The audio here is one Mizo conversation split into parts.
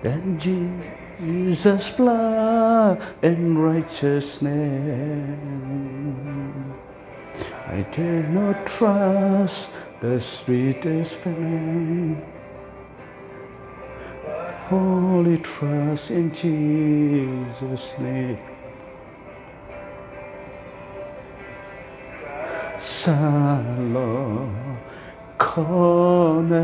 Than Jesus blood and righteousness I dare not trust the sweetest friend Wholly trust in Jesus name Salo Cornerstone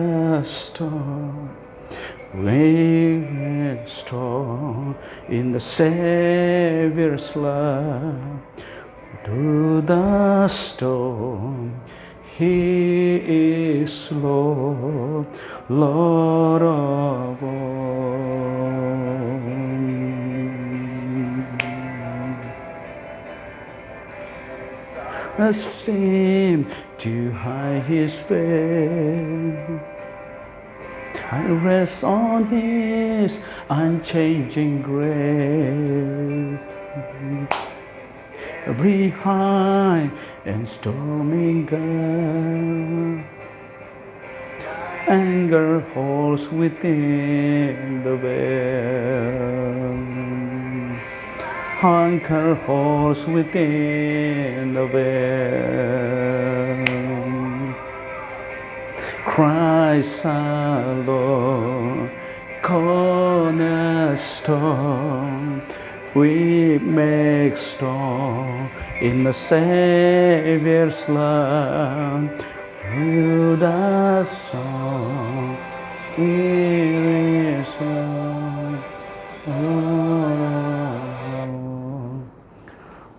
We make strong in the Savior's love Through the storm He is Lord, Lord of all. A stream to hide his face. I rest on his unchanging grace. Every high and stormy gale Anger holds within the veil Anchor holds within the veil Christ alone cornerstone We make strong in the Saviour's love Through the song is love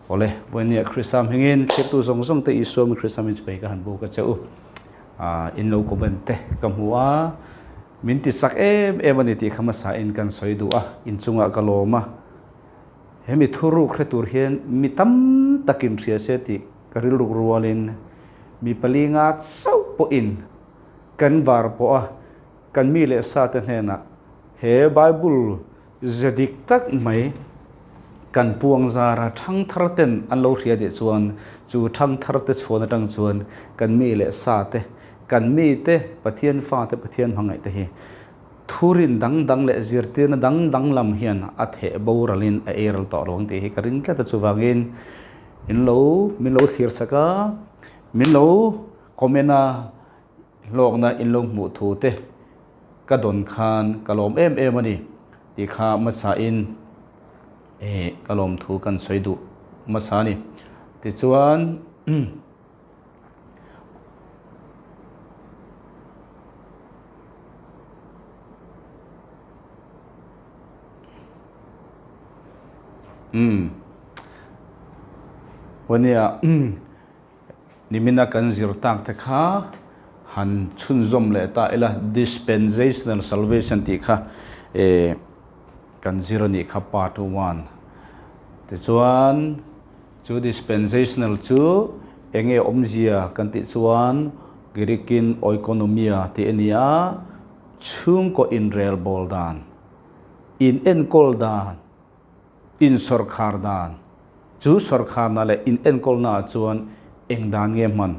Awle, vawinia Krista hmingin thirtu zawng zawng te Isua mi Krista min chupei ka han bu ka che u. In lo comment te ka hmu a, min ti chak em em a ni tih kha hmasa in kan sawi duh a, inchungah ka lawm a. Hemi thuruk hre tur hian mi tam takin hria se tih ka rilruk rualin mi pali nga chauh pawhin kan var pawh a, kan mi leh sa te hnenah he Bible ze dik tak mai kan puang zara thangthar ten an lo hria deh chuan chu thangthar te chhuan atang chuan kan mi leh sa te, kan mi te, Pathian fa te, Pathian hmangaih te hi Thurin dang dang leh zirtirna dang dang lam hian a theh boralin a eiral tawh lo ang tih hi ka ring tlat a, chuvangin in lo min lo thlir sak a, min lo comment a, hlawkna in lo hmuh thu te ka dawn khan ka lawm em em a ni tih kha hmasain ka lawm thu kan sawi duh hmasa a ni. Tichuan. Umm. Wania nimina kan zir tak te kha han chhunzawm leh ta ila dispensational salvation tih kha eh kan zir a nih kha part 1 tichuan Chu dispensational chu eng nge awmzia kan tih chuan Greek-in oikonomia tih a ni a, chhungkaw inrel bawl dan, in enkawl dan, in sawrkhar dan, chu sawrkharna leh in enkawlna ah chuan eng dan nge hman,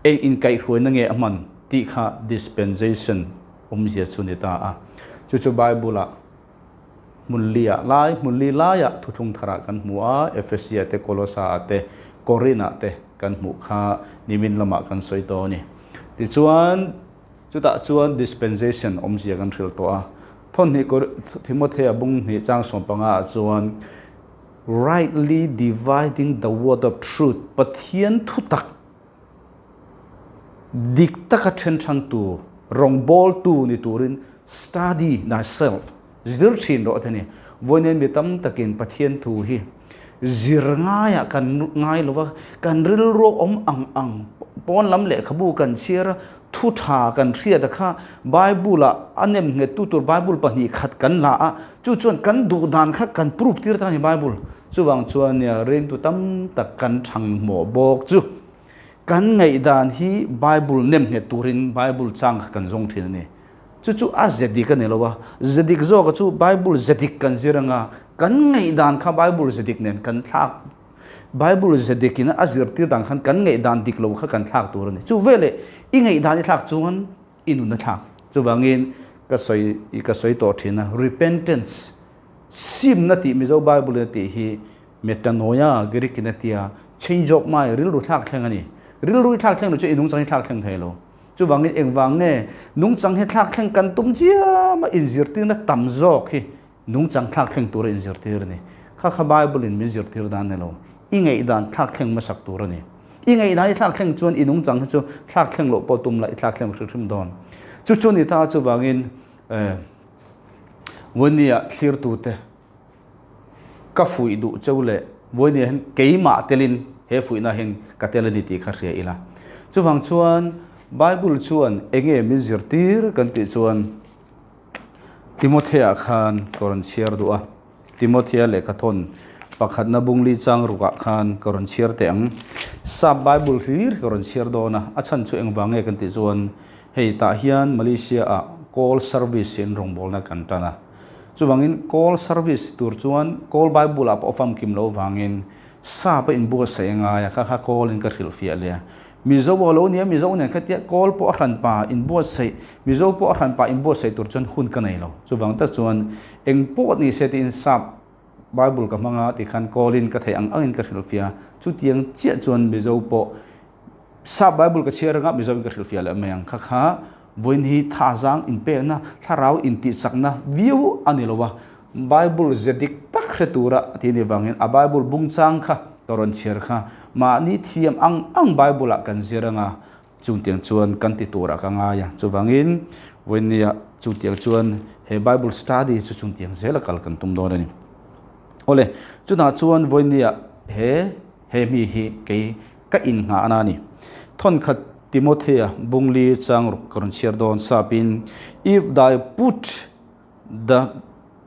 eng inkaihhruaina nge a hman tih kha dispensation awmzia chu ni ta a. Chu chu Bible-ah Hmun liah lai, hmun li laiah thuthlung tharah kan hmu a, Efesia te, Kolosa-ah te, Korin-ah te kan hmuh kha nimin lamah kan sawi tawh a ni. Tichuan, chutah chuan dispensation awmzia kan hrilh tawh a. Thawnhnih Timothea bung hnih chang sawmpanga ah chuan rightly dividing the word of truth, Pathian thutak Dik taka then hrangtu, rawngbawltu ni turin study thyself, zir thin rawh te ni. Vawiin mi tam takin Pathian thu hi zir ngaiah kan ngai lo va, kan rilru awm ang ang pawn lam lehkhabu kan chhiar a, thu tha kan hriat a kha Bible-ah a nem nghettu tur Bible 2 khat kan la a, chu chuan kan duh dan kha kan proof tir ta a ni Bible. Chuvang chuan nia ringtu tam tak kan thang hmawh bawk chu. Kan ngaihdan hi Bible nem nghet turin Bible chang kha kan zawng thin a ni. Chu chu a ze dik a ni lo a, ze dik zawka chu Bible ze dik kan zir anga kan ngaihdan kha Bible ze dik nen kan thlak, Bible ze dikin a zirtir dan khan kan ngaihdan dik lo kha kan thlak tur a ni. Chu veleh i ngaihdan i thlak chuan i nun a thlak. Chuvangin ka sawi ka sawi tawh thin a, repentance, simna tih Mizo Bible in a tih hi metanoia Greek in a tia, change of mind, rilru thlak thleng a ni. Rilru i thlak thleng lo chu i nungchang i thlak thleng thei lo. Chuvangin engvang nge nungchang hi thlak thleng kan tum chiam a inzirtirna tam zawk hi nungchang thlak thleng tura inzirtir a ni. Kha kha Bible in min zirtir dan ni lo. I ngaihdan thlak thleng hmasak tur a ni. I ngaihdan i thlak thleng chuan i nungchang hi chu thlak thleng loh pawh tum la i thlak thleng hrim hrim dawn. Chu chu ni ta chuvangin eh Vawnia thlirtute ka fuih duh cheu leh Vawnia hian keimah telin he fuihna hian ka tel a ni tih kha hria ila. Chuvang chuan Bible chuan enge min zirtir kan tih chuan Timothea khan ka rawn chhiar duh a, Timothea lehkhathawn pakhatna bungli chang rukah khan ka rawn chhiar teh ang. Sap Bible hlir ka rawn chhiar dawn a, a chhan chu engvang nge kan tih chuan hei tah hian Malaysia ah call service in rawngbawlna kan tan a. Chuvangin call service tur chuan call Bible ah pawh famkim loh vangin sap a inbuatsaih a ngai a, kha kha call in ka hrilhfiah leh a. Mizo a lo nia, Mizo nen khatia kawl pawh a hran pa inbuatsaih, Mizo pawh a hran pa inbuatsaih tur chuan hun ka nei lo. Chuvang tak chuan eng pawh ni se tiin sap Bible ka hmang a tikhan kawlin ka theih ang angin ka hrilhfiah. Chutiang chiah chuan Mizo pawh sap Bible ka chhiar anga Mizo in ka hrilhfiah leh mai ang. Kha kha vawiin hi thazang inpekna, thlarau intihchakna viau a ni lo a, Bible ze dik tak hre tura tih ni vangin a Bible bungchang kha ka rawn chhiar kha mahni thiam ang ang Bible ah kan zir anga chungtiang chuan kan ti turah ka ngai a. Chuvangin vawinia chungtiang chuan he Bible study chu chungtiang zela kal kan tum dawn a ni. Awle, chutah chuan vawinia he he mi hi kei ka innghahna a ni. Thawnkhat Timothea bungli chang ruk ka rawn chhiar dawn sapin, If thy put The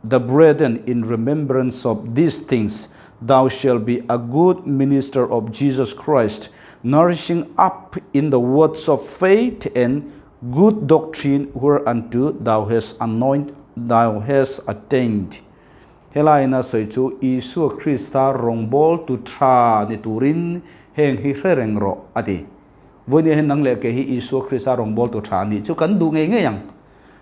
the brethren in remembrance of these things, thou shalt be a good minister of Jesus Christ, nourishing up in the words of faith and good doctrine whereunto thou hast anoint thou hast attained. Helaiin a sawi chu Isua Krista rawngbawltu tha ni turin heng hi hre reng rawh a ti. Vawinia hian nang leh kei hi Isua Krista rawngbawltu tha nih chu kan duh ngei ngei ang.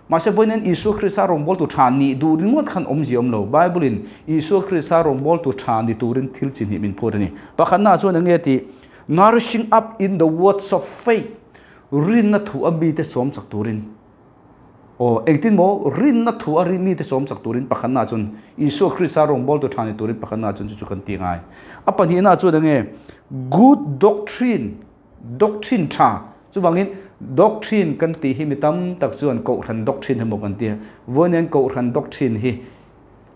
Mahse vawiin Isua Krista rawngbawltu tha nih duh ringawt khan awmzia awm lo. Bible-in Isua Krista rawngbawltu tha ni turin thil chi hnih min phut a ni. Pakhatnaah chuan eng nge tih? Nourishing up in the words of faith, rinna thu a mite sawm chak turin. Aw, engtin maw? Rinna thu a mite sawm chak turin pakhatnaah chuan Isua Krista rawngbawltu tha ni turin pakhatnaah chuan chu chu kan ti ngai. A pahnihnaah chuan eng nge? Good doctrine. Doctrine tha. Chuvangin doctrine kan tih hi mi tam tak chuan Kohhran doctrine emaw kan ti a. Vawiin Kohhran doctrine hi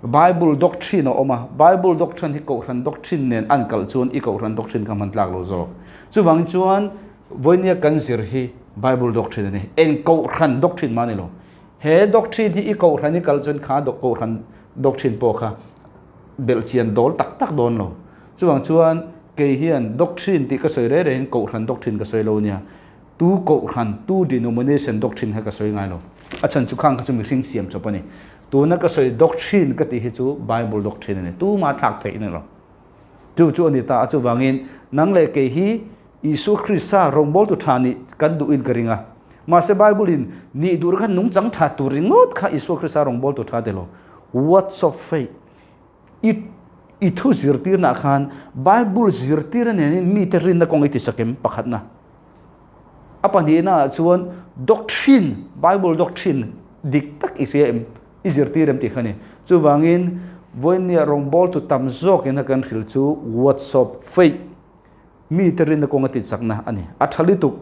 Bible doctrine a awm a, Bible doctrine hi Kohhran doctrine nen an kalh chuan i Kohhran doctrine kha hman tlak lo zawk. Chuvangin chuan vawiinia kan zir hi Bible doctrine a ni. Eng Kohhran doctrine mah a ni lo. He doctrine hi i Kohhran i kalh chuan kha Kohhran doctrine pawh kha belhchian dawl tak tak dawn lo. Chuvang chuan kei hian doctrine tih ka sawi reng rengin Kohhran doctrine ka sawi lo nia. Tu Kohhran, tu denomination doctrine kha ka sawi ngai lo. A chhan chu khang kha chu mihring siam chawp a ni. Tuna ka sawi doctrine ka tih hi chu Bible doctrine a ni. Tuma thlak theih a ni lo. Chu chu a ni ta a, chuvangin nang leh kei hi Isua Krista rawngbawltu tha nih kan duhin ka ring a. Mahse Bible in nih duh kha nungchang tha tur ringawt kha Isua Krista rawngbawltu tha ti lo. Words of faith. I i thu zirtirna khan Bible zirtirna nenin mite rinna kawng i ti sakim pakhatna. A pahnihna ah chuan doctrine, Bible doctrine dik tak i hria em, i zirtir em tih kha a ni. Chuvangin vawinia rawngbawltu tam zawkin a kan hrilh chu words of faith, mite rinna kawnga ti chakna a ni. A tha lutuk.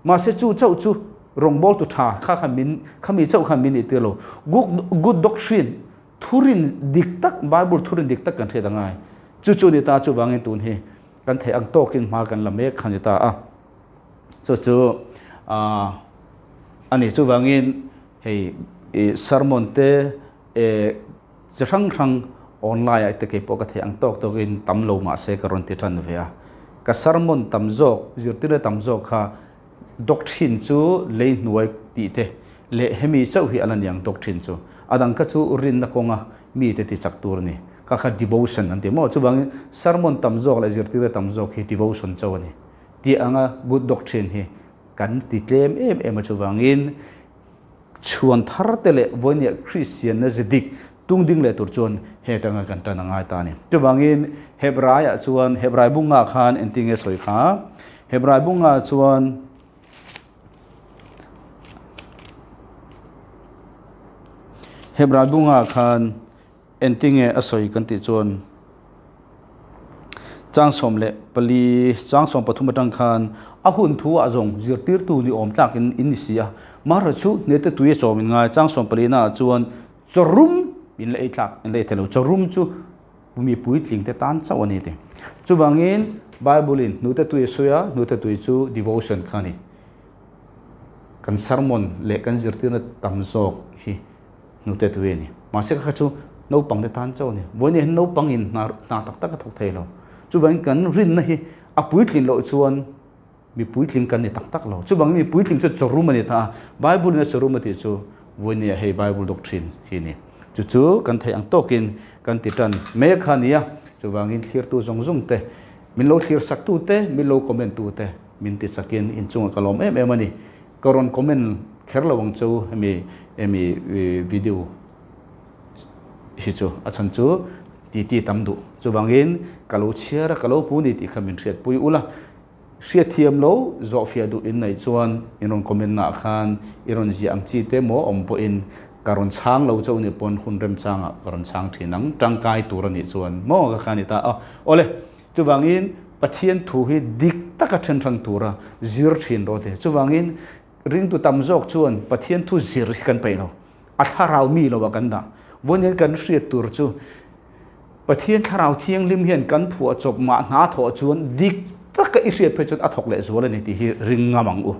Mahse chu chauh chu rawngbawltu tha kha khan min, khami chauh khan min nih tir lo. Good doctrine, thurin dik tak, Bible thurin dik tak kan hriat a ngai. Chu chu a ni ta, chuvangin tun hi kan theih ang tawkin hma kan la mek kha ni ta a. Chu chu a ni. Chuvangin hei sermon te chi hrang hrang online ah te kei pawh ka theih ang tawk tawkin tam lo mah se ka rawn ti tan ve a. Ka sermon tam zawk, zirtirna tam zawk kha doctrine chu lei hnuai tih te leh hemi chauh hi a la niang doctrine chu. A dang kha chu rinna kawnga mite ti chak tur a ni. Kha kha devotion an ti maw? Chuvangin sermon tam zawk leh zirtirna tam zawk hi devotion chauh a ni. Tih anga good doctrine hi kan ti tlem em em a chuvangin. Chhuan thar te leh vawinia Kristianna ze dik tung ding leh tur chuan he atanga kan tan a ngai ta a ni. Chuvangin Hebraiah chuan Hebrai bunga khan engtin nge sawi kha? Hebrai bunga chuan Hebrai bunga khan Engti nge a sawi kan tih chuan chang 14, chang 13 atang khan a hun thu ah zawng zirtirtu ni awm tlak in in ni si a, mahra chu hnete tui a chawm in ngai. Chang 14 ah chuan chawrum in la ei tlak in la ei thei lo, chawrum chu mi puitling te tan chauh a ni ti. Chuvangin Bible in hnute tui a sawi a, hnute tui chu devotion kha a ni. Kan sermon leh kan zirtirna tam zawk hi Hnute tui a ni. Mahse kha chu naupang te tan chauh a ni. Vawiin hian naupang in hna hna tak tak a thawk thei lo. Chuvangin kan rinna hi a puitlin loh chuan mi puitling kan ni tak tak lo. Chuvangin mi puitling chu chawrum a ni ta a. Bible in a chawrum a tih chu vawiin hei Bible doctrine hi a ni. Chu chu kan theih ang tawkin kan ti tan mek kha a ni a. Chuvangin thlirtu zawng zawng te, min lo thlir sak tu te, min lo comment tu te min ti chakin inchungah ka lawm em em a ni. Ka rawn comment kher lo ang chu hemi hemi video hi chu a chhan chu titi tam duh chuvangin ka lo chhiar a ka lo hmu ni tih kha min hriatpui ula hriatthiam lo zawhfiah duh in neih chuan in rawn comment na ah khan i rawn ziah ang chi te maw awm pawhin ka rawn chhang lo chauh nih pawn hun remchangah ka rawn chhang thin ang tangkai tur a nih chuan maw ka kha a ni ta a awle. Chuvangin Pathian thu hi dik taka then hrang tura zir thin rawh te. Chuvangin ringtu tam zawk chuan Pathian thu zir hi kan peih lo. A thlarau mi lo ah kan dah. Vawiin kan hriat tur chu Pathian thlarau thianghlim hian kan phuah chawp mah hna thawh chuan dik taka i hriat phei chuan a thawk leh zual a ni tih hi ring ngam ang u.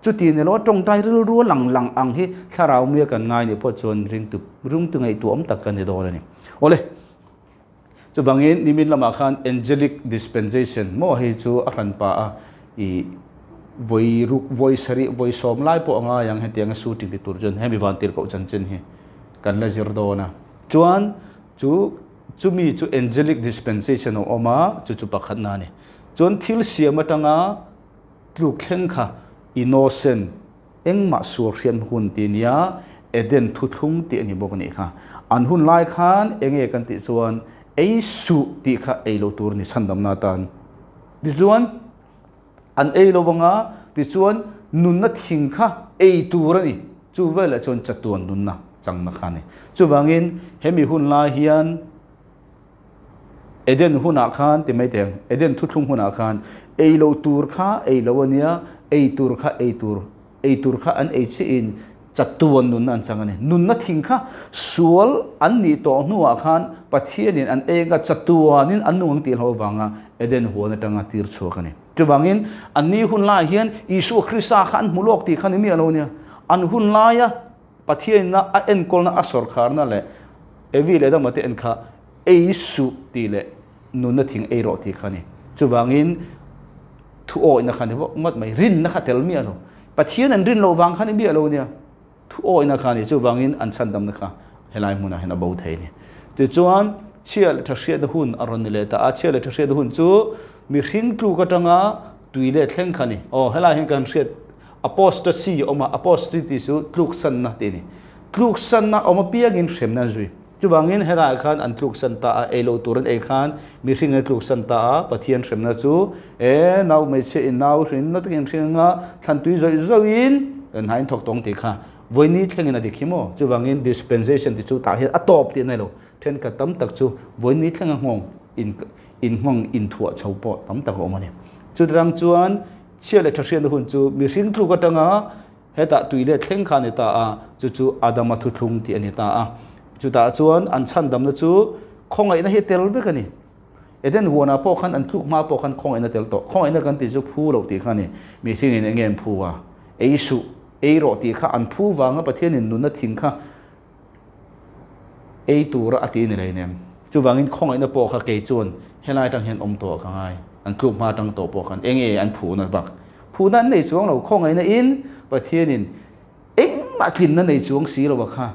Chuti ni lo a tawngtai rilru lang lang ang hi thlarau mi a kan ngai nih pawh chuan ringtu ringtu ngaihtuah awm tak kan ni dawn a ni. Awle. Chuvangin nimin lamah khan Angelic Dispensation maw hei chu a hran pah a, i vawi ruk, vawi sarih, vawi sawm lai pawh a ngai ang hetianga shooting ti tur chuan hemi van tirhkoh chanchin hi kan la zir dawn a. Chuan chu chumi chu Angelic Dispensation a awm a, chu chu pakhatna a ni. Chuan thil siam atanga tluk thleng kha innocent Engmah sual hriat hun ti nia Eden thuthlung tih a ni bawk a nih kha. An hun lai khan enge kan tih chuan ei suh tih kha ei lo tur a ni chhandamna atan. Tichuan an ei lo vanga tichuan nunna thing kha ei tur a ni. Chu velah chuan chatuan nunna changna kha a ni. Chuvangin hemi hun lai hian Eden hunah khan ti mai teh ang, Eden thuthlung hunah khan ei loh tur kha ei lo a nia, ei tur kha ei tur, ei tur kha an ei chiahin chatuan nunna an chang a ni. Nunna thing kha sual an nih tawh hnuah khan Pathianin an ei anga chatuanin an nung ang tih hlauh avanga Eden huan atanga tir chhuak a ni. Chuvangin anni hun laiah hian Isua Krista kha an hmu lawk tih kha ni miah lo a nia. An hun laia Pathianina a enkawlna a sawrkharna leh Evi leh Adama te en kha ei suh tih leh nunna thing ei rawh tih kha a ni. Chuvangin thu awihna kha a ni vawk ngawt mai, rinna kha tel miah lo. Pathian an rin loh vang kha a ni miah lo nia, thu awihna kha a ni. Chuvangin an chhandamna kha helai hmunah hian a bo thei a ni. Tichuan chhia leh tha hriatna hun a rawn ni leh ta a, chhia leh tha hriatna hun chu mihring tluk atanga tui leh thleng kha a ni. Aw helai hian kan hriat Apostasy a awm a, apostasy tih chu tluksanna tih a ni. Tluksanna awm apiangin hremna an zui. Chuvangin helaiah khan an tluksan ta a, ei loh tur an ei khan mihring an tluksan ta a, Pathian hremna chu e nau hmeichhia in nau hrin na takin hring anga thlan tui zawih zawhin kan hna in thawk tawng tih kha vawiini thlengin a dik hi maw? Chuvangin dispensation tih chu tah hian a tawp tih a nei lo. Thenkhat tam tak chu vawiini thlenga nghawng in inhmang inthuah chho pawh tam tak a awm a ni. Chutirang chuan Chhia leh tha hriatna hun chu mihring tluk atanga hetah tui leh thleng kha a ni ta a, chu chu Adama thuthlung tih a ni ta a. Chutah chuan an chhandamna chu khawngaihna hi tel vek a ni. Eden huanah pawh khan an tluk hma pawh khan khawngaihna tel tawh. Khawngaihna kan tih chu phu loh tih kha a ni. Mihringin eng nge an phu a? Ei suh, ei rawh tih kha an phu vanga Pathianin nunna thing kha ei tura a ti ni lei nem. Chuvangin khawngaihna pawh kha kei chuan helai atang hian awm tawh ka ngai. An tluk hma atang tawh pawh khan eng nge an phuhna bak. Phuhna an nei chuang lo, khawngaihna in Pathianin engmah tlinna nei chuang si lo a kha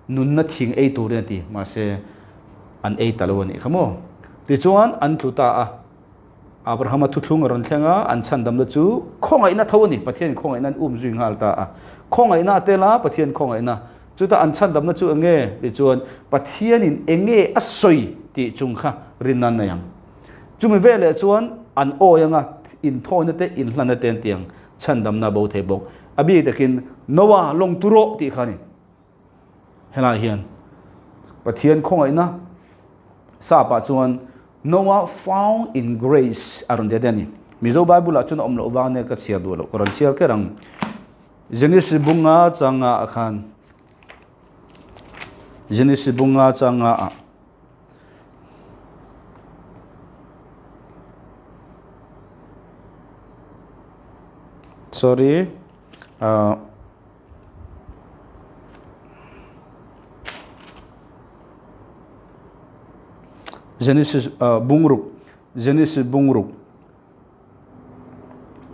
nunna thing ei turin a ti. Mahse an ei ta lo a nih kha maw. Tichuan an tlu ta a. Abrahama thuthlung a rawn thleng a, an chhandamna chu khawngaihna tho a ni. Pathianin khawngaihna an um zui nghal ta a. Khawngaihna a tel a, Pathian khawngaihna. Chutah an chhandamna chu eng nge tih chuan Pathianin eng nge a sawi tih chung kha rinna an nei ang. Chumi veleh chuan an awi anga inthawina te, inhlanna te an ti ang. Chhandamna a bo thei bawk. A bik takin Noah lawng tu rawh tih kha a ni. Helai hian Pathian khawngaihna sap ah chuan Noah found in grace a rawn ti a ni. Mizo Bible ah chuan a awm loh vang nia ka chhiar duh loh ka rawn chhiar kher ang. Genesis bunga changa ah khan Genesis bunga changa ah Sorry uh, Genesis bungruk Genesis bungruk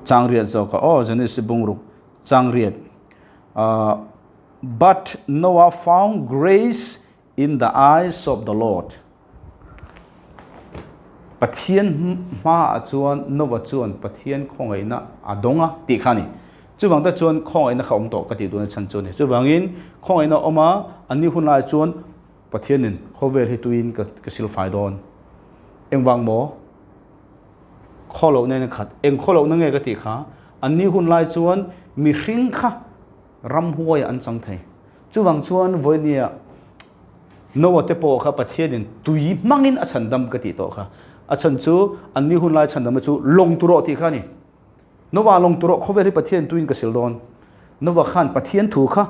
changriat zawk a aw Genesis bungruk changriat But Noah found grace in the eyes of the Lord Pathian hmaah chuan Noah chuan Pathian khawngaihna a dawng a tih kha a ni. Chuvang te chuan khawngaihna kha awm tawh ka tih duhna chhan chu a ni. Chuvangin khawngaihna awm a, an ni hun lai chuan Pathianin khawvel hi tuiin ka ka silfai dawn. Engvang maw? Khawlohna in a khat. Eng khawlohna nge ka tih kha? An ni hun lai chuan mihring kha ramhuai an chang thei. Chuvang chuan vawinia Noah te pawh kha Pathianin tui hmangin a chhandam ka tih tawh kha. A chhan chu an ni hun lai chhandamna chu lawng tur rawh tih kha a ni. Noah lawng tur rawh khawvel hi Pathian tuiin ka sil dawn. Noah khan Pathian thu kha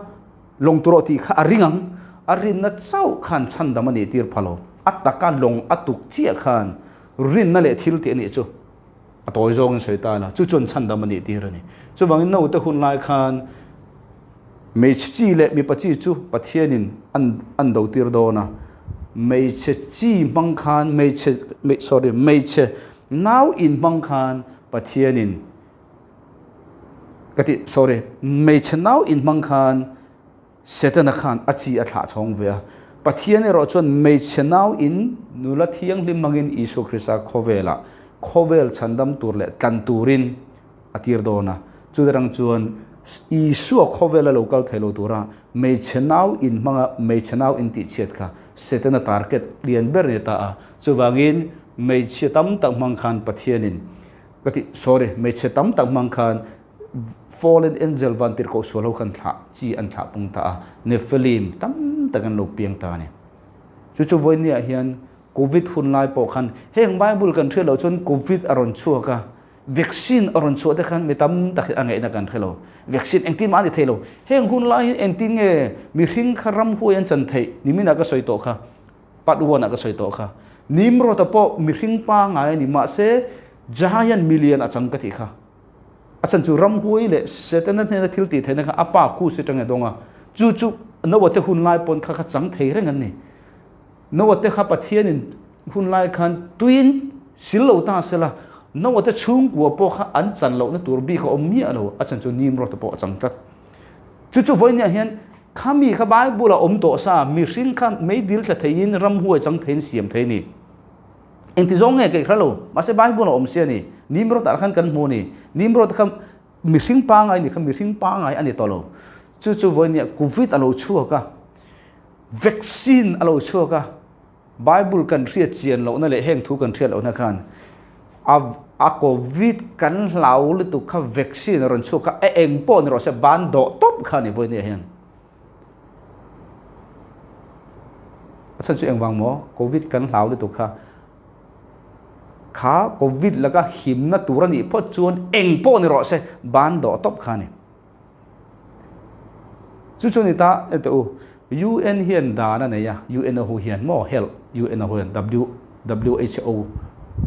lawng tur rawh tih kha a ring ang. A rinna chauh khan chhandam a nih tir pha lo. A taka lawng a tuk chiah khan rinna leh thil tih a nih chu a tawi zawngin sawi ta la, chu chuan chhandam a nih tir a ni. Chuvangin naute hun lai khan hmeichhe chi leh mipa chi chu Pathianin an an do tir dawn a, hmeichhe chi hmang khan hmeichhe sorry hmeichhe nau in hmang khan Pathianin ka ti sorry hmeichhe nau in hmang khan Setana khan a chi a thlah chhawng ve a. Pathian erawh chuan hmeichhe nau in nula thianghlim hmangin Isua Krista khawvelah khawvel chhandam tur leh tlan turin a tir dawn a. Chutirang chuan Isua khawvela lo kal thei lo tura hmeichhe nau in hmanga hmeichhe nau in tihchhiat kha Setana target lian ber ni ta a. Chuvangin hmeichhia tam tak hmang khan Pathianin ka ti sorry hmeichhe tam tak hmang khan Fallen angel van tirhkoh sual ho khan thlah chi an thlah pung ta a, Nephilim tam tak an lo piang ta a ni. Chu chu vawinia hian Covid hun lai pawh khan heng Bible kan hriat loh chuan Covid a rawn chhuak a, vaccine a rawn chhuah te khan mi tam tak hi a ngaihna kan hre lo. Vaccine engtin mah a ni thei lo. Heng hun lai hi engtin nge mihring kha ramhuai an chan theih niminah ka sawi tawh kha, part one ah ka sawi tawh kha. Nimrod-a pawh mihring pangngai a ni mahse giant milian a chang ka tih kha. A chhan chu ramhuai leh Setana hnena thil tih theihna kha a pa Kus atang a dawng a, chu chu Noah te hun lai pawn kha kha chang thei reng an ni. Noah te kha Pathianin hun lai khan tuiin sil lo ta sela, Noah te chhungkua pawh kha an chan lohna tur bik a awm miah lo, a chhan chu Nimrod pawh a chang tlat. Chu chu vawinia hian khami kha Bible a awm tawh sa, mihring kha meidil tla theiin ramhuai chang theiin siam thei a ni. Engti zawng nge keih hre lo, mahse Bible a awm si a ni. Nimrod ah khan kan hmu a ni. Nimrod kha mihring pangai ni kha mihring pangai a ni tawh lo. Chu chu vawinia Covid a lo chhuak a, vaccine a lo chhuak a, Bible kan hriat chian lohna leh heng thu kan hriat lohna khan a a Covid kan hlau lutuk kha vaccine a rawn chhuak a, a eng pawh ni rawh se ban dawh tawp kha a ni vawinia hian. A chhan chu engvang maw? Covid kan hlau lutuk kha. Kha Covid laka himna tur a nih phawt chuan eng pawh ni rawh se ban dawh tawp kha a ni. Chu chu ni ta ete u UN hian dan a nei a, UN ho hian maw health UN ho hian WHO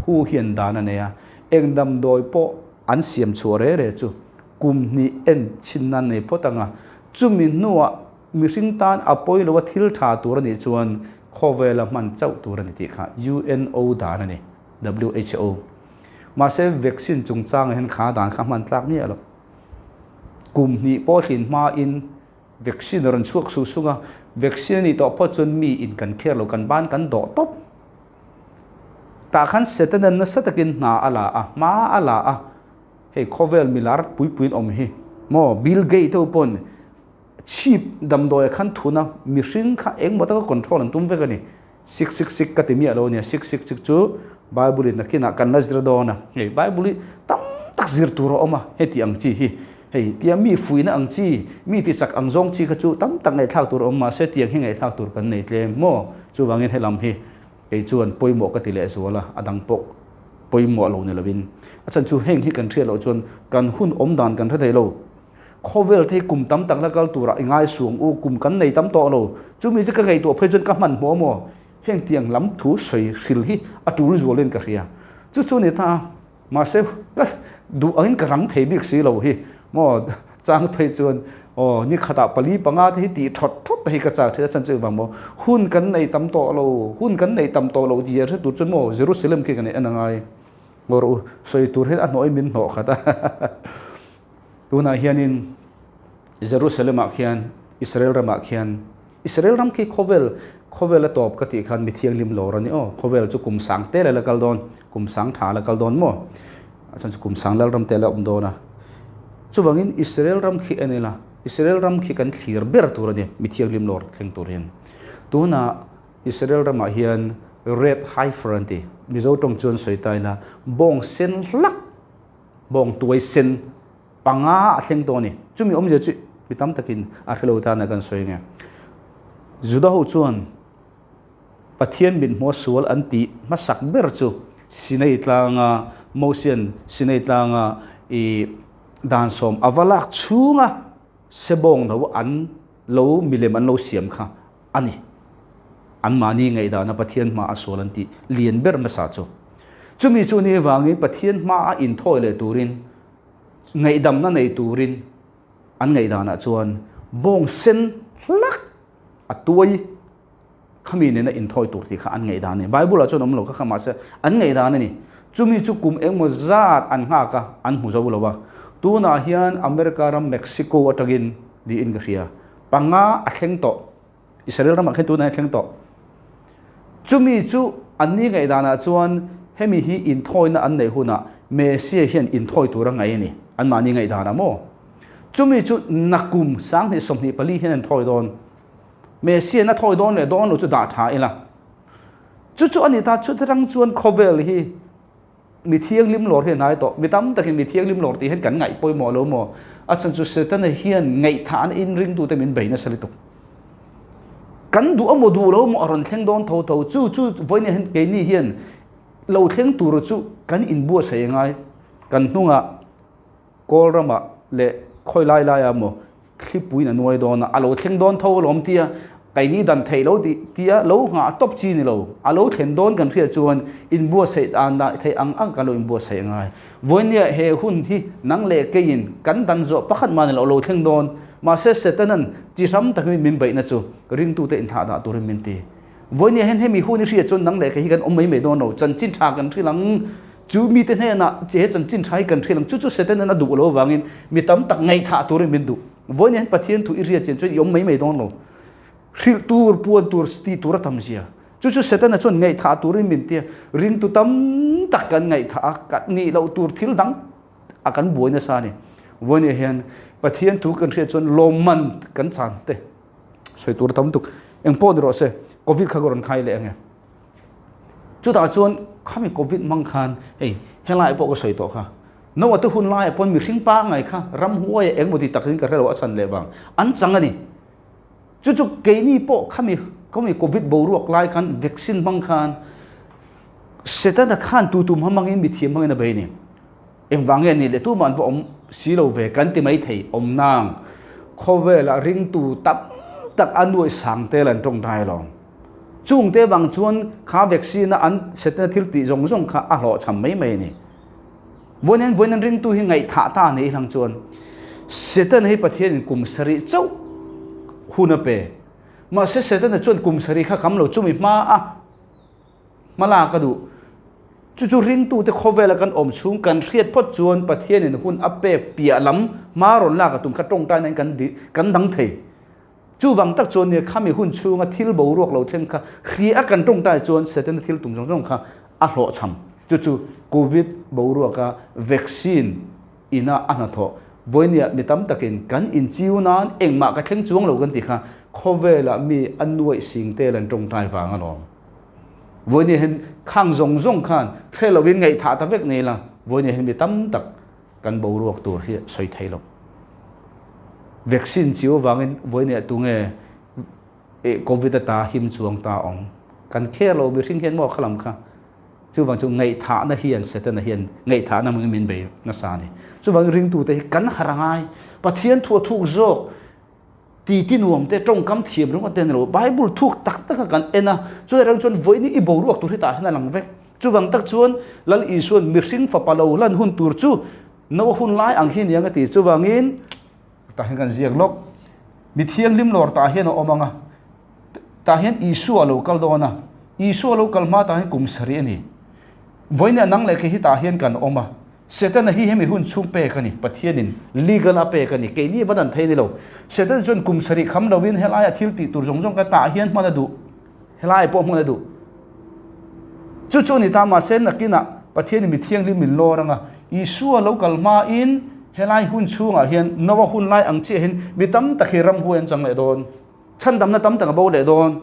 hu hian dan a nei a, eng damdawi pawh an siam chhuah re re chu kum hnih en chhin nan nei phawt ang a, chumi hnuah mihring tan a pawi lo a thil tha tur a nih chuan khawvela hman chauh tur a ni tih kha UNO dan a ni, WHO. Mahse vaccine chungchangah hian kha dan kha hman tlak miah lo. Kum hnih pawh hlin hmain vaccine a rawn chhuak sung sung a, vaccine a nih tawh phawt chuan mi in kan care lo, kan ban kan dawh tawp. Tah khan Setana'n nasa takin hna a la a, hma a la a, hei khawvel milar puipuiin awm hi maw Bill Gates ho pawn chip damdawi khan thuna mihring kha engmaw taka control an tum vek a ni. Sik sik sik ka ti miah lo a nia, sik sik sik chu Bible in nakinah kan la zir dawn a, hei Bible hi tam tak zir tur a awm a, heti ang chi hi, hei tia mi fuihna ang chi, mi ti chak ang zawng chi kha chu tam tak ngaihthlak tur a awm mahse tiang hi ngaihthlak tur kan nei tlem maw? Chuvangin helam hi kei chuan pawimawh ka ti leh zual a, a dang pawh pawimawh lo ni lovin a chhan chu heng hi kan hriat loh chuan kan hun awm dan kan hre thei lo. Khawvel te hi kum tam tak la kal turah i ngai suang u, kum kan nei tam tawh lo. Chumi chu ka ngaihtuah phei chuan ka hmanhmawh maw? Heng tiang lam thu sawi hril hi a tul zualin ka hria. Chu chu ni ta a, mahse ka duh angin ka rang thei bik si lo hi maw? Chang phei chuan aw ni khatah pali panga te hi tih thawt thawt te hi ka chak thin a chhan chu engvang maw? Hun kan nei tam tawh lo, hun kan nei tam tawh lo tih hre tur chuan maw Jerusalem khi ka neih en a ngai. Ngaw rawh u, sawi tur hian a hnawhin min hnawh khat a. Tunah hianin Jerusalem-ah khian, Israel ramah khian, Israel ram khi khawvel, khawvel a tawp ka tih khan mi thianghlim lawr a ni aw. Khawvel chu kum sang te la kal dawn, kum sang tha la kal dawn maw? A chhan chu kum sang lal ram te la awm dawn a. Chuvangin Israel ram khi en ila, Israel ram khi kan thlir ber tur a ni, mi thianghlim lawr thleng tur hian. Tunah Israel ramah hian Red Heifer an ti, Mizo tawng chuan sawi ta ila, bawng sen hlak bawng tuai sen panga a thleng tawh a ni. Chumi awmzia chu mi tam takin a hrelo tan a kan sawi nge. Juda ho chuan Pathian mithmuh a sual an tih hmasak ber chu Sinai tlanga Mosian Sinai tlanga i dan sawm a va lak chhunga sebawng no an lo milem an lo siam kha a ni. Anmahni ngaihdana Pathian hma a sual an tih lian ber hmasa chu. Chumi chu ni avangin Pathian hma a inthawi leh turin, ngaihdamna nei turin an ngaihdanah chuan bawng sen hlak a tuai khami nena inthawi tur tih kha an ngaihdan a ni. Bible-ah chuan awm lo kha kha mahse an ngaihdan a ni. Chumi chu kum engmaw zat an nghak a, an hmu zo lo a. Tunah hian America ram Mexico atangin niin ka hria. Panga a thleng tawh. Israel ramah khan tunah hian a thleng tawh. Chumi chu anni ngaihdanah chuan hemi hi inthawina an neih hunah Messiah hian inthawi tur a ngaih a ni. Anmahni ngaihdanah maw? Chumi chu nakum 2024 hian an thawi dawn. Messiah na thawi dawn leh dawn lo chu dah tha ila. Chu chu a ni ta, chutirang chuan khawvel hi Mi thianghlim lawr hi a hnai tawh. Mi tam takin mi thianghlim lawr tih hian kan ngaih pawimawh lo maw? A chhan chu Setana hian ngaihthahna in ringtute min bei nasa lutuk. Kan duh emaw duh lo emaw a rawn thleng dawn tho tho. Chu chu vawiin hian keini hian lo thleng tur chu kan inbuatsaih a ngai. Kan hnungah Kawl ramah leh khawi lai laiah maw thlipuiin a nuai dawn a, a lo thleng dawn tho alawm tia keini dan theih lo tih tia lo nghah tawp chi ni lo. A lo thlen dawn kan hriat chuan inbuatsaih dan dah theih ang ang kan lo inbuatsaih a ngai. Vawinia he hun hi nang leh keiin kan dan zawh pakhat mah ni lo, a lo thleng dawn. Mahse Setanan chi hram takin min beihna chu ringtute inthlah dah turin min ti. Vawinia hian hemi hun i hriat chuan nang leh kei hi kan awm mai mai dawn lo, chanchin tha kan hrilh ang. Chu mite hnenah che he chanchin tha hi kan hrilh ang, chu chu Satan-an a duh lo avangin mi tam tak ngaihthah turin min duh. Vawiin hian Pathian thu i hriat chian chuan i awm mai mai dawn lo. Hrilh tur, puan tur, tih tur a tam zia. Chu chu Satan-a chuan ngaihthah turin min tia, ringtu tam tak kan ngaihthah a, kan nih loh tur thil dang a kan buai nasa a ni. Vawiin hian Pathian thu kan hriat chuan lawmman kan chan te sawi tur a tam tuk. Engpawh ni rawh se, Covid kha ka rawn khai leh ang e. Chutah chuan khami Covid hmang khan hei helai pawh ka sawi tawh kha. Noah te hun laiah pawn mihring pangngai kha ramhuai ah engemaw ti takin ka hrelo a chhan leh vang an chang a ni. Chu chu keini pawh khami khami Covid boruak lai khan vaccine hmang khan Setana khan tu tum hmangin mithiam hmangin a bei a ni. Engvang nge ni leh tumah an va awm si lo ve kan ti mai thei awm nang. Khawvelah ringtu tam tak a nuaih sang tel an tawngtai alawm. Chungte vang chuan kha vaccine a an setna thil tih zawng zawng kha a hlawhchham mai mai a ni. Vawiin vawiin an ringtu hi ngaihthah ta nei hlang chuan Satan hi Pathianin kum sarih chauh hun a pe. Mahse Setana chuan kum sarih kha kam lo chumi hma a hmalak a duh. Chu chu ringtute khawvela kan awm chhung kan hriat phawt chuan Pathianin hun a pek piah lam hma rawn lak a tum kha tawngtaina in kan kan dang thei. Chuvang tak chuan nia khami hun chhunga thil boruak lo thleng kha hria a kan tawngtai chuan Setana thil tum zawng zawng kha a hlawhchham. Chu chu Covid boruaka vaccine ina a hnathawh vawinia mi tam takin kan inchiu nan engmah ka thleng chuang lo kan ti kha khawvelah mi a nuaih sing tel an tawngtai vang alawm. Vawinia hian khang zawng zawng khan hre lovin ngaihthah ta vek nei la, vawinia hian mi tam tak kan boruak tur hi sawi thei lo. Vaccine chiu avangin vawinia tunge Covid ata him chuang ta awm. Kan care lo mihring hian maw khalam kha. Chuvang chu ngaihthahna hian Setana hian ngaihthahna hmangin min bei nasa a ni. Chuvangin ringtute hi kan harh a ngai. Pathian thu a thuk zawk ti ti nuam te tawngkam thiam ringawt te a ni lo. Bible thuk tak tak a kan en a, chuai rang chuan vawiin i boruak tur hi tah hian a lang vek. Chuvang tak chuan Lal Isua'n mihring fapa lo lan hun tur chu no hun lai ang hi aniang a ti. Chuvangin tah hian kan ziak lawk. Mi thianghlim lawr tah hian a awm ang a, tah hian Isua a lo kal dawn a, Isua a lo kal hma tah hian kum sarih a ni. Vawiin nang leh kei hi tah hian kan awm a, Setana hi hemi hun chhung pek a ni, Pathianin legal a pek a ni, keini va dan thei a ni lo. Setana chuan kum sarih kham lovin helaiah thil tih tur zawng zawng kha tah hian hman a duh, helaiah pawh hman a duh. Chu chu a ni ta, mahse nakinah Pathianin mi thianghlim min lawr ang a, Isua lo kal hmain helai hun chhungah hian Noa hun lai ang chiah hian mi tam tak hi ramhuai an chang leh dawn, chhandamna tam tak a bo leh dawn.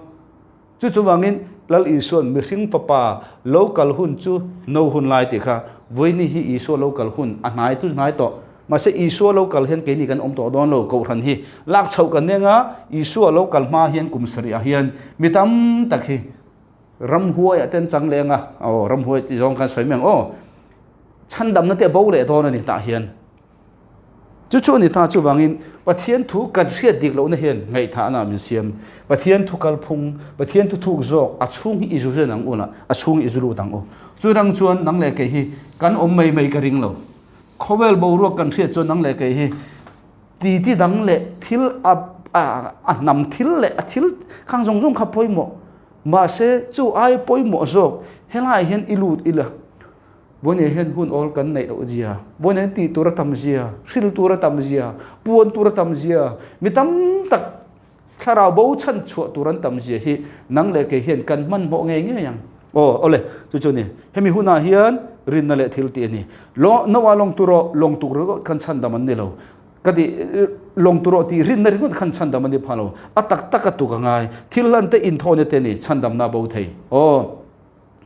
Chu chuvangin Lal Isua'n mihring fapa lo kal hun chu no hun lai tih kha vawiini hi Isua lo kal hun a hnai chu hnai tawh. Mahse Isua lo kal hian keini kan awm tawh dawn lo, Kohhran hi lak chhoh kan neng a, Isua lo kal hma hian kum sarihah hian mi tam tak hi ramhuaiah te an chang leng a, aw ramhuai tih zawng khan sawi mai ang aw, chhandamna te a bo leh dawn a ni tah hian. Chu chu a ni ta, chuvangin Pathian thu kan hriat dik lohna hian ngaihthahna min siam. Pathian thu kalphung, Pathian thu thuk zawk a chhung hi i zu zen ang u lah, a chhung i zu lut ang u. Chu rang chuan nang leh kei hi kan awm mai mai ka ring lo. Khawvel boruak kan hriat chuan nang leh kei hi titi dang leh thil a a hnam thil leh a thil khang zawng zawng kha pawimawh. Mahse chu ai pawimawh zawk helaiah hian i lut ila. Vawiin hian hun awl kan neih loh zia, vawiin hian tih tur a tam zia, hril tur a tam zia, puan tur a tam zia, mi tam tak thlarau bo chhan chhuah tur an tam zia hi nang leh kei hian kan hmanhmawh ngei ngei ang. Aw, awle, chu chu a ni. Hemi hunah hian rinna leh thil tih a ni. Noah lawng tur rawh, lawng tuk ringawt khan chhandam an ni lo. Ka ti, lawng tur rawh tih rinna ringawt khan chhandam an ni pha lo. A tak tak a tuk a ngai. Thil hlan te inthawhna te a ni, chhandamna a bo thei. Aw.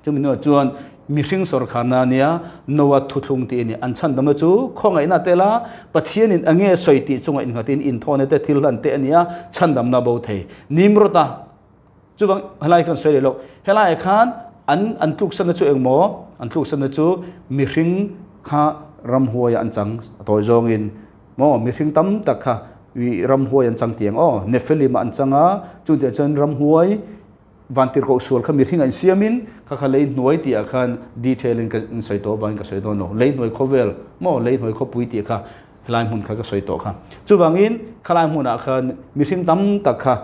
Chumi hnuah chuan mihring sawrkharna nia Noa thuthlung tih a ni. An chhandamna chu khawngaihna tel a, Pathianin a nge sawi tih chungah innghatin inthawhna te thil hlan te a ni a, chhandamna bo thei. Nimrod-a chuvang helai khan sawi leh loh. Helaiah khan an an tluksanna chu engmaw? An tluksanna chu mihring kha ramhuaiah an chang a tawi zawngin maw mihring tam tak kha ramhuai an chang tiang aw Nephilim-ah an chang a, chungtiang chuan ramhuai Vantirhkoh sual kha mihring a insiamin kha kha lei hnuai tih ah khan detail in ka sawi tawh avangin ka sawi dawn lo. Lei hnuai khawvel maw lei hnuai khawpui tih kha helai hmun kha ka sawi tawh kha. Chuvangin khalai hmunah khan mihring tam tak kha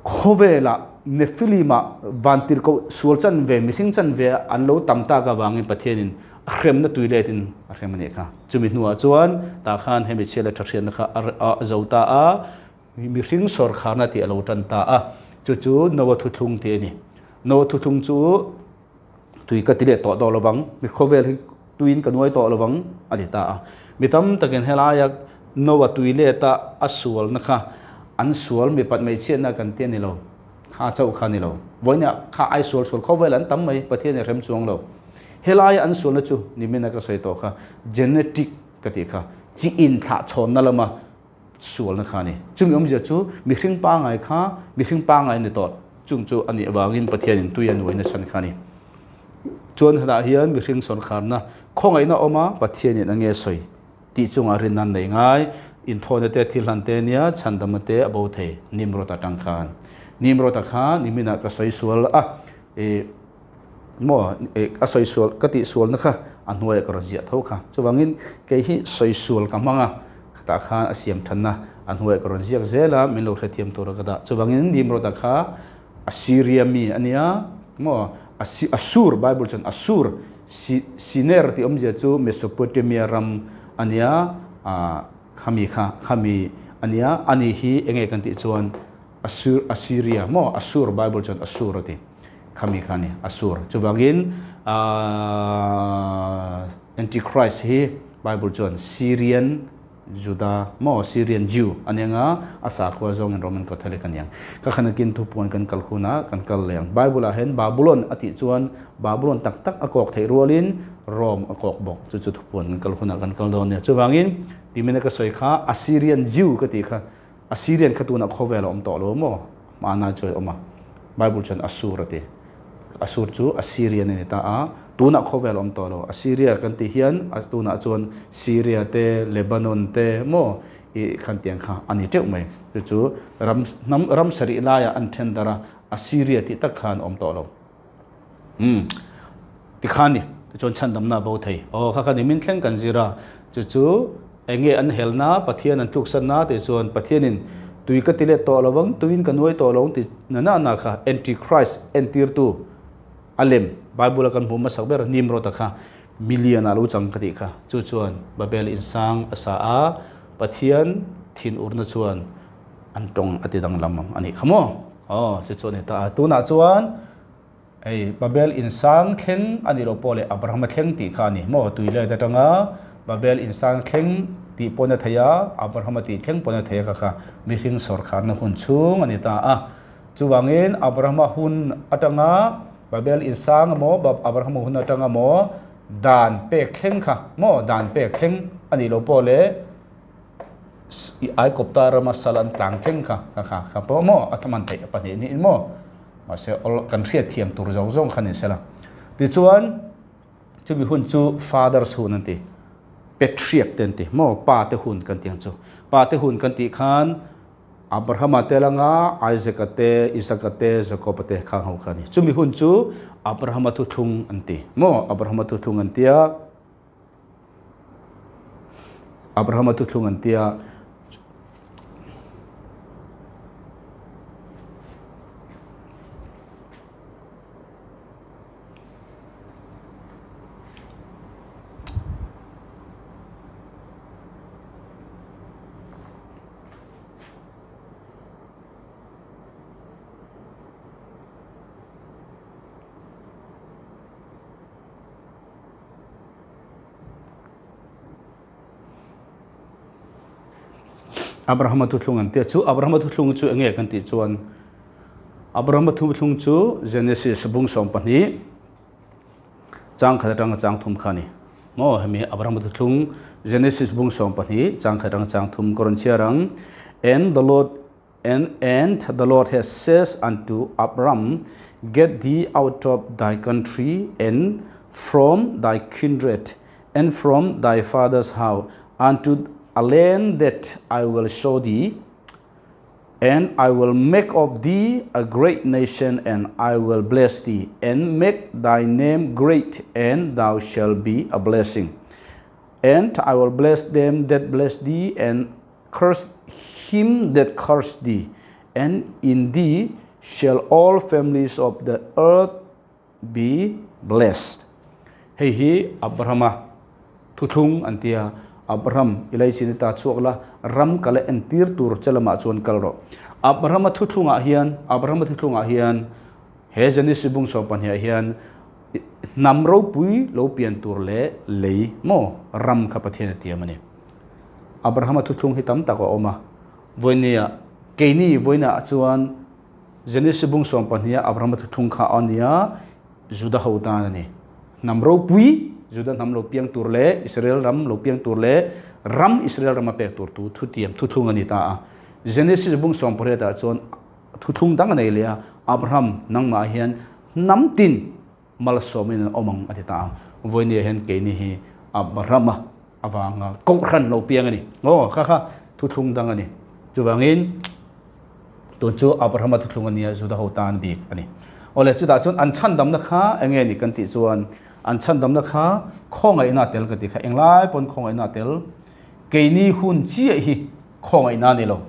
khawvelah Nephilim ah vantirhkoh sual chan ve mihring chan ve an lo tam tak avangin Pathianin a hremna tui let in a hrem a nih kha. Chumi hnuah chuan tah khan hemi chhia leh tha hriatna kha a zo ta a. Mihring sawrkharna tih a lo tan ta a, chu chu Noa thuthlung tih a ni. Noa thuthlung chu tui ka ti leh tawh dawn lovang, mi khawvel hi tuiin ka nuai tawh lovang a ti ta a. Mi tam takin helaia Noa tui leta a sualna kha an sual mipat hmeichhiatna kan ti a ni lo, kha chauh kha a ni lo. Vawiinah kha ai sual sual khawvel an tam mai, Pathian i hrem chuang lo. Helaia an sualna chu nimina ka sawi tawh kha genetic ka tih kha, chi inthlahchhawnna lama sualna kha a ni. Chumi awmzia chu mihring pangngai kha mihring pangngai a ni tawh. Chung chu a nih avangin Pathianin tui a nuaina chhan kha a ni. Chuan hetah hian mihring sawrkharna khawngaihna awm a, Pathianin a nge sawi tih chungah rinna an nei ngai. Inthawhna te, thil hlan te nia chhandamna te a bo thei Nimrod atang khan. Nimrod-a kha niminah ka sawi sual a, ih maw a sawi sual ka tih sualna kha a hnuaiah ka rawn ziah tho kha. Chuvangin kei hi sawi sual ka hmang a, khatah khan a siam thanna a hnuaiah ka rawn ziak zel a, min lo hrethiam tur a ka dah. Chuvangin Nimrod-a kha Assyria mi a nia maw Assur Bible chuan Assur Siner tih awmzia chu Mesopotamia ram a nia khami kha khami a nia ani hi enge kan tih chuan Assur Assyria maw Assur Bible chuan Assur a ti. Khami kha a ni, Assur. Chuvangin Antichrist hi Bible chuan Syrian Juda maw, Syrian Jew a ni anga, a sakhua zawngin Roman Catholic a ni ang. Ka khanakin thupuan kan kal hunah kan kal leh ang. Bible ah hian Babulon a tih chuan Babulon tak tak a kawk theih rualin Rome a kawk bawk. Chu chu thupuan kan kal hunah kan kal dawn nia. Chuvangin timina ka sawi kha Assyrian Jew ka tih kha Assyrian kha tunah khawvel a awm tawh lo maw? Hmanah chuan a awm a. Bible chuan Assur a ti. Assur chu Assyrian a ni ta a, tunah khawvel a awm tawh lo. Assyria kan tih hian tunah chuan Syria te, Lebanon te maw i khan tiang kha a ni teuh mai. Chu chu ram hnam ram sarih laiah an then darh a, Assyria tih tak khan a awm tawh lo. Umm tikhan ni tichuan chhandamna a bo thei. Aw kha kha ni min thleng kan zir a, chu chu eng nge an helna Pathian an tluksanna tih chuan Pathianin tui ka ti let tawh lo vang, tuiin ka nuai tawh lo ang tih na na na kha Antichrist entirtu a lem Bible a kan hmuh hmasak ber Nimrod-a kha million ah lo chang ka tih kha. Chu chuan Babel insang a sa a, Pathian thinurna chuan an tawng a ti danglam ang a nih kha maw? Aw chu chu a ni ta a, tunah chuan Hei Babel insang thleng a nih loh pawh leh Abrahama thleng tih kha a ni maw? Tui let atanga Babel insang thleng tih pawn a thei a, Abrahama tih thleng pawn a thei a kha kha mihring sawrkharna hun chhung a ni ta a. Chuvangin Abrahama hun atanga Babel insang emaw Abrahama hun atanga maw dan pek thleng kha maw dan pek thleng a nih loh pawh leh I Aikawpta rama sal an tlang thleng kha kha kha kha pawh maw a thaman theih a pahnih niin maw mahse awl kan hriat thiam tur zawng zawng kha ni sela tichuan chumi hun chu fathers hun an ti patriarch te an ti maw pa te hun kan tih ang chu pa te hun kan tih khan Abrahama te langa Isaac-a te Isaac-a te Jacob-a te khang ho kha a ni chumi hun chu Abrahama thuthlung an ti maw Abrahama thuthlung an tia. Abrahama thuthlung an tia. Abrahama thuthlung an tia chu Abrahama thuthlung chu enge kan tih chuan Abrahama thuthlung chu Genesis bung 12 chang khat atanga chang thum kha ni maw hemi Abrahama thuthlung Genesis bung 12 chang khat atanga chang thum ka rawn chhiar ang and the Lord And and the Lord has says unto Abram, Get thee out of thy country and from thy kindred and from thy father's house unto a land that I will show thee, and I will make of thee a great nation, and I will bless thee, and make thy name great, and thou shalt be a blessing. And I will bless them that bless thee, and curse him that curse thee, and in thee shall all families of the earth be blessed. Hei hi Abrahama thuthlung an tia, Abraham i laichin ta chhuak la, ram ka la entir tur che lamah chuan kal rawh. Abrahama thuthlungah hian, Abrahama thuthlungah hian he Genesis bung 12 ah hian hnam ropui lo pian tur leh lei maw ram kha Pathian a tiam a ni. Abrahama thuthlung hi tam tak a awm a, vawinia keini vawiinah chuan Genesis bung 12 a Abrahama thuthlung kha a ni a, Juda ho tan a ni. Hnam ropui, Juda hnam lo piang tur leh Israel ram lo piang tur leh ram Israel rama pek tur tu thutiam thuthlung a ni ta a. Genesis bung 18 ah chuan thuthlung dang a nei leh a, Abraham nangmah hian hnam tin malsawmin an awm ang a ti ta a. Vawinia hian keini hi Abrahama avanga kohhran lo piang a ni. Aw, kha kha thuthlung dang a ni. Chuvangin tun chu Abrahama thuthlung a nia, Juda ho tan bik a ni. Awle, chutah chuan an chhandamna kha eng nge ni kan tih chuan an chhandamna kha khawngaihna a tel ka tih kha. Englai pawn khawngaihna a tel. Keini hun chiah hi khawngaihna a ni lo.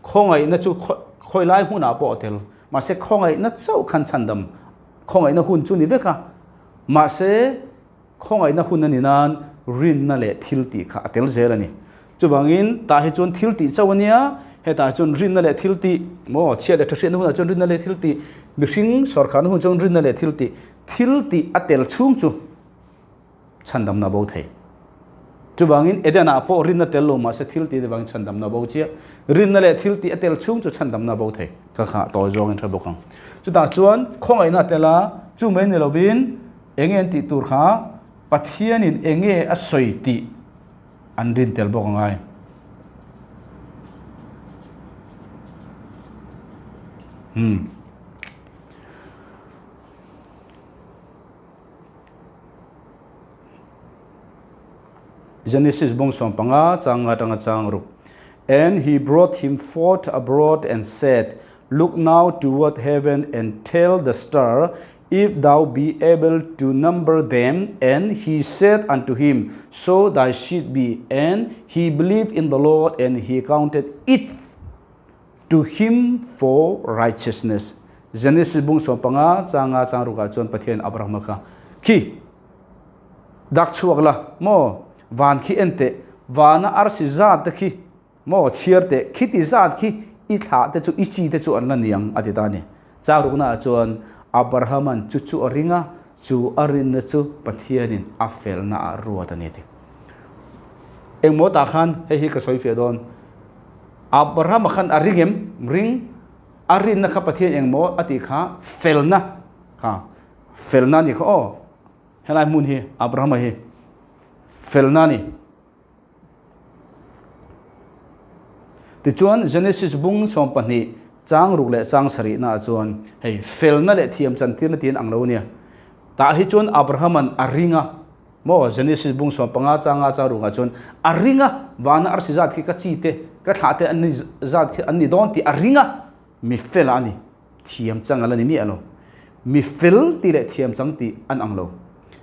Khawngaihna chu khawi lai hmunah pawh a tel. Mahse khawngaihna chauh khan chhandam khawngaihna hun chu ni vek a. Mahse Khawngaihna hun a ni nan rinna leh thil tih kha a tel zel a ni. Chuvangin tah hi chuan thil tih chauh a nia, Hetah chuan rinna leh thil tih maw chhiat leh tha hriatna hunah chuan rinna leh thil tih mihring sawrkharna hun chuan rinna leh thil tih thil tih a tel chhung chu chhandamna a bo thei. Chuvangin Eden-ah pawh rinna tel lo mahse thil tih avangin chhandamna a bo chiah. Rinna leh thil tih a tel chhung chu chhandamna a bo thei. Ka kha tawi zawngin hre bawk ang. Chutah chuan khawngaihna a tel a, chu mai ni lovin enge an tih tur kha Pathianin enge a sawi tih an rin tel bawk angai. Hmm. Genesis bung sawm panga chang atanga chang ruk. And he brought him forth abroad and said, Look now toward heaven and tell the star, if thou be able to number them. And he said unto him, So thy seed be. And he believed in the Lord, and he counted it to him for righteousness. Genesis bung 15 changa chang ruka chuan Pathian Abraham kha khi dak chhuak la maw van khi en teh vana arsi zat te khi Maw chhiar teh, khiti zat khi i thlah te chu i chi te chu an la niang a ti ta a ni. Chak ruknaah chuan Abrahama'n chu chu a ring a, chu a rinna chu Pathianin a felnaah ruat a ni ti. Engmaw tah khan hei hi ka sawi fiah dawn. Abrahama khan a ring em? Ring. A rinna kha Pathian engmaw a tih kha felna kha felna a ni kha aw. Helai hmun hi Abrahama hi felna a ni. Tichuan, Genesis bung 12 chang ruk leh chang sarihnaah chuan hei felna leh thiam chantirna tiin ang lo nia. Tah hi chuan Abrahama'n a ring a, maw? Genesis bung 15 changa chang rukah chuan a ring a, vana arsi zat khi ka chi te, ka thlah te an ni zat khi an ni dawn tih a ring a, mi fela a ni. Thiam chang a la ni miah lo. Mi fel tih leh thiam chang tih an ang lo.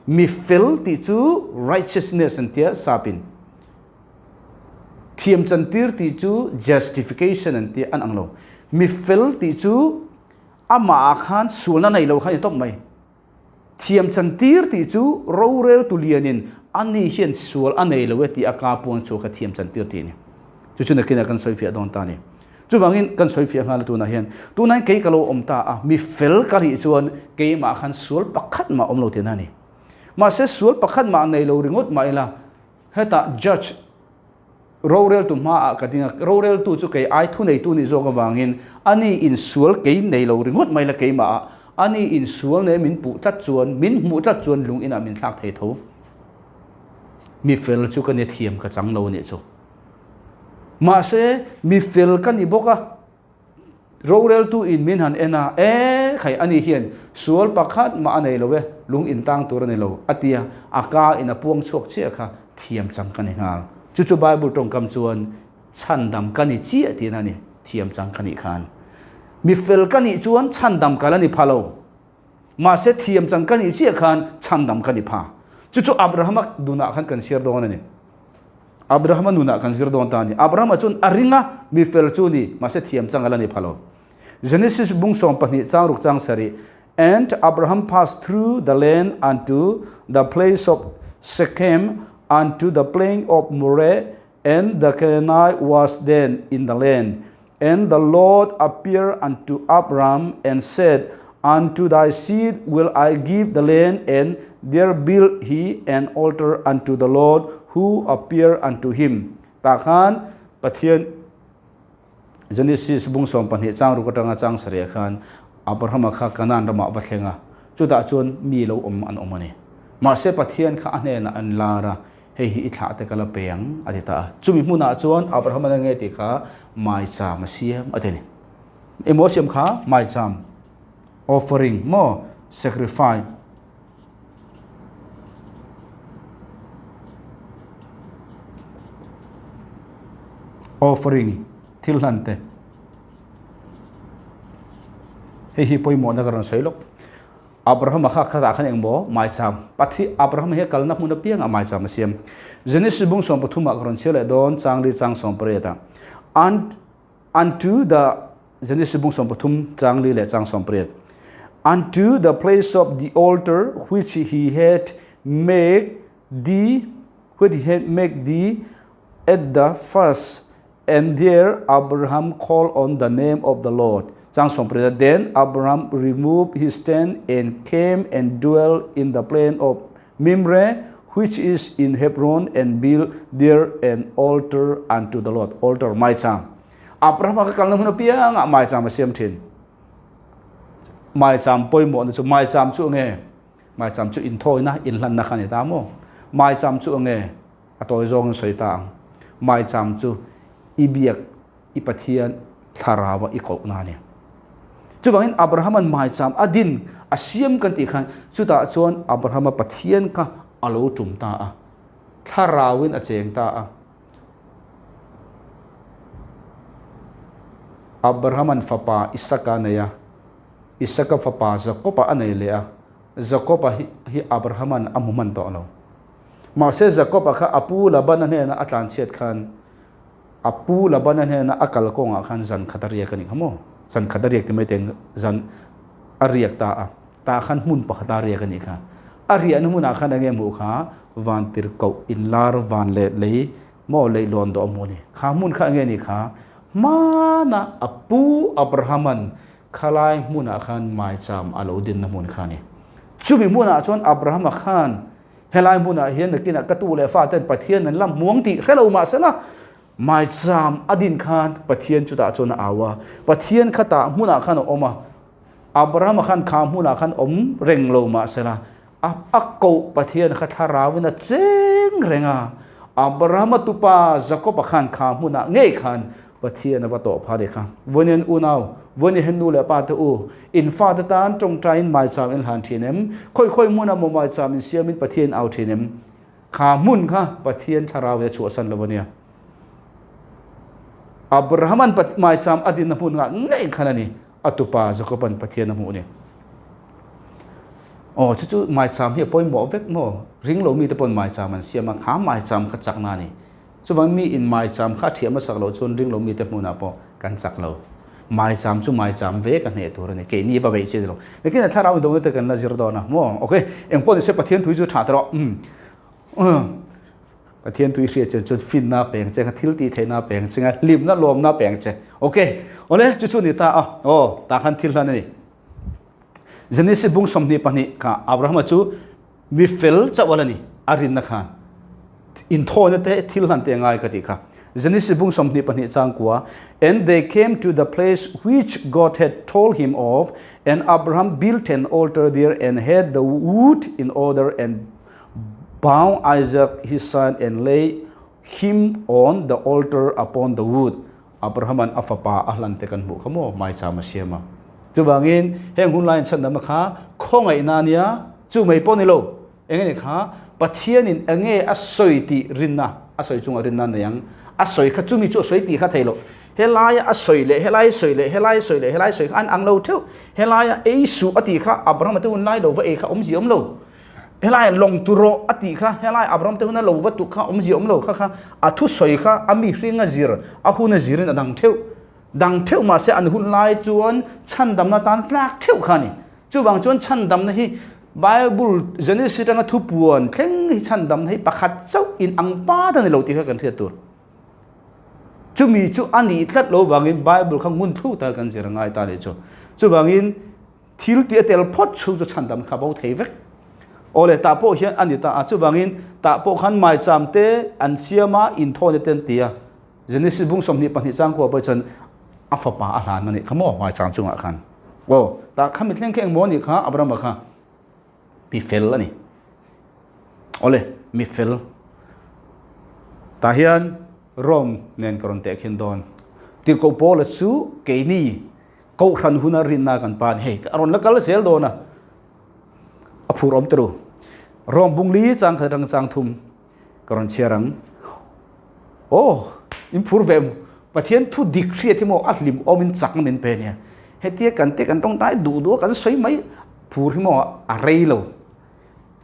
Mi fel tih chu righteousness an tia sapin. Thiam chantir tih chu justification an tia an ang lo. Mi fel tih chu amah ah khan sualna nei lo kha a ni tawp mai. Thiam chantir tih chu rorel tu lianin ani hian sual a nei lo e tih a ka puang chu ka thiam chantir tih a ni. Chu chu nakinah kan sawi fiah dawn ta a ni. Chuvangin kan sawi fiah nghal a tunah hian, tunah hian kei ka lo awm ta a, mi fel ka nih chuan keimah khan sual pakhat mah awm lo tihna a ni. Mahse sual pakhat mah nei lo ringawt mah ila hetah judge roreltu hmaah ka ding a, roreltu chu kei ai thuneitu nih zawk avangin ani insual kei nei lo ringawt mai la keimahah ani insual nen min puh tlat chuan, min hmuh tlat chuan lung inah min thlak thei tho. Mi fel chu ka ni thiam ka chang lo anih chu. Mahse mi fel ka ni bawk a. Roreltu in min han en a, E khai, ani hian sual pakhat mah a nei lo e, lung in tang tur a ni lo, a ti a, a ka in a puang chhuak chiah kha thiam chang ka ni nghal. Chu chu Bible tawngkam chuan chhandam ka ni chiah tihna a ni, thiam chang ka nih khan. Mi fel ka nih chuan chhandam ka la ni pha lo. Mahse thiam chang ka nih chiah khan chhandam ka ni pha. Chu chu Abrahama nunah khan kan chhiar dawn a ni. Abrahama nunah kan zir dawn ta a ni. Abrahama chuan a ring a, mi fel chu ni, mahse thiam chang a la ni pha lo. Genesis bung 12 chang ruk chang sarih, And Abraham passed through the land unto the place of Shechem, unto the plain of Moreh, and the Canaanite was then in the land. And the Lord appeared unto Abram and said, Unto thy seed will I give the land, and there built he an altar unto the Lord who appeared unto him. Tah khan Pathian Genesis bung 12 chang ruk atanga chang sarih khan Abrahama kha Kanaan ramah va thleng a, chutah chuan mi lo awm an awm a ni. Mahse Pathian kha a hnenah an lar a, Hei hi i thlah te ka la pe ang, a ti ta a. Chumi hmunah chuan Abraham a nge tih kha maicham a siam a ti a ni. Emaw a siam kha maicham, offering maw, sacrifice. Offering, thil hlan te. Hei hi pawimawhna ka rawn sawi lawk. Abrahama kha khatah khan engmaw maicham Pathi Abrahama hi a kalna hmun apiangah maicham a siam. Genesis bung 13 ah ka rawn chhiar leh dawn changli chang 18 ah. And unto the Genesis bung 13 changli leh chang 18. Unto the place of the altar which he had made thee which he had made thee at the first. And there Abraham called on the name of the Lord. Chang 18 Then Abraham removed his tent and came and dwelt in the plain of Mamre, which is in Hebron, and built there an altar unto the Lord. Altar, maicham. Abraham a kalna hmun apiangah maicham a siam thin. Maicham pawimawhna chu maicham chu nge? Maicham chu inthawina, inhlanna kha a ni ta maw? Maicham chu nge? A tawi zawngin sawi ta ang. Maicham chu i biak i Pathian thlaraua i kohna a ni. Chuvangin Abrahama'n maicham a din a siam kan tih khan chutah chuan Abrahama Pathian kha a lo tum ta a, thlarauin a cheng ta a. Abrahama'n fapa Isaka a nei a, Isaka fapa Jakoba a nei leh a, Jakoba hi Abrahama'n a hmu hman tawh lo. Mahse Jakoba kha a pu Labana hnena a tlanchhiat khan a pu Labana hnena a kal kawngah khan zan khat a riak a nih kha maw? Zan khat a riak ti mai teng zan a riak ta a, tah khan hmun pakhat a riak a nih kha. A riahna hmunah khan enge hmuh kha vantirhkoh inlar van leh lei maw leihlawn dawh a hmu a ni. Kha hmun kha enge nih kha? Hmana a pu Abrahama'n Khalai hmunah khan maicham a lo dinna hmun kha a ni. Chumi hmunah chuan Abrahama khan, Helai hmunah hian nakinah ka tu leh faten Pathian an la hmuang tih hre lo mah sela, maicham a din khan Pathian chutah chuan a au a. Pathian kha tah hmunah khan a awm a. Abrahama khan kha hmunah khan awm reng lo mah sela, a a koh Pathian kha thlarauin a cheng reng a. Abrahama tupa Jakoba khan kha hmunah ngei khan Pathian a va tawh phah leh kha. Vawiin unau, vawiin hen nu leh pa te u, in fate tan tawngtaiin maicham in hlan thin em? Khawi khawi hmunah maw maicham in siamin Pathian au thin em? Kha hmun kha Pathian thlarau in a chhuahsan lo a nia. Abraham-a'n maicham a dinna hmun ngah ngei khan a ni, a tupa Jakob-a'n Pathian a hmuh ni. Aw, chu chu maicham hi a pawimawh vek maw? Ring lo mite pawn maicham an siam a, kha maicham kha chakna a ni. Chuvang mi in maicham kha a thiam hmasak loh chuan ring lo mite hmunah pawh kan chak lo. Maicham chu maicham ve ka hneh tur a ni. Keini va beih chi a ni lo. Nakin a thlarau indona te kan la zir dawn a maw? Ok, eng pawh ni se Pathian thui chu tha ta rawh. Umm. Pathian tui hriat chuan chuan finna peng che, thil tih theihna peng che, hlimna lawmna peng che. Ok, awle chu chu ni ta a. Aw, tah khan thil hlan a ni. Genesis bung 22 kha Abrahama chu Mi fel chauh a la ni, a rinna khan inthawina te thil hlan te a ngai ka tih kha. Genesis bung 22 changkua, And they came to the place which God had told him of, and Abraham built an altar there and had the wood in order and bound Isaac his son and lay him on the altar upon the wood. Abrahama'n a fapa a hlan te kan hmuh kha maw maicham a siam a. Chuvangin heng hun laiin chhandamna kha khawngaihna a nia, chu mai pawh ni lo, eng nge kha Pathianin eng nge a sawi tih rinna, a sawi chungah rinna a nei ang, a sawi kha chumi chu a sawi tih kha thei lo. Helaia a sawi leh helai sawi leh helai sawi leh helai sawi kha an ang lo theuh. Helaia ei suh a tih kha Abrahama te hun lai lo va ei kha awmzia awm lo. Helai lawng tu rawh a tih kha, helai Abraham te huna lo va tuk kha awmzia awm lo kha kha a thusawi kha a mihring a zir, a hun a zirin a dang theuh. Dang theuh mahse an hun lai chuan chhandamna tan tlak theuh kha a ni. Chuvang chuan chhandamna hi Bible Genesis atanga thupuan thleng hi chhandamna hi pakhat chauh in ang pat a ni lo tih kha kan hriat tur. Chumi chu a nih tlat lo vangin Bible kha ngun thlu tak kan zir a ngai ta a nih chu. Chuvangin Thil tih a tel phawt chhung chu chhandam kha bo thei vek. Aw le, tah pawh hian a ni ta a, chuvangin tah pawh khan maicham te an siam a, inthawhna te an ti a. Genesis bung 22 changkua pawh chuan a fapa a hlan a nih kha maw maicham chungah khan. Aw, tah kha mithleng kha engmaw a nih kha Abrahama kha mi fel a ni. Aw le, mi fel. Tah hian Rome nen ka rawn tehkhin dawn. Tirhkoh Paula chu keini Kohhran huna rinna kan pa ni hei a rawn la kal zel dawn a, a phur awm turu. Rawng bung li chang khat atang chang thum ka rawn chhiar ang. Aw, in phur ve Pathian thu dik hriat hi maw a hlim awmin chakna min pe nia. Hetia kan te kan tawngtai duh duh a kan sawi mai phur hi maw a rei lo.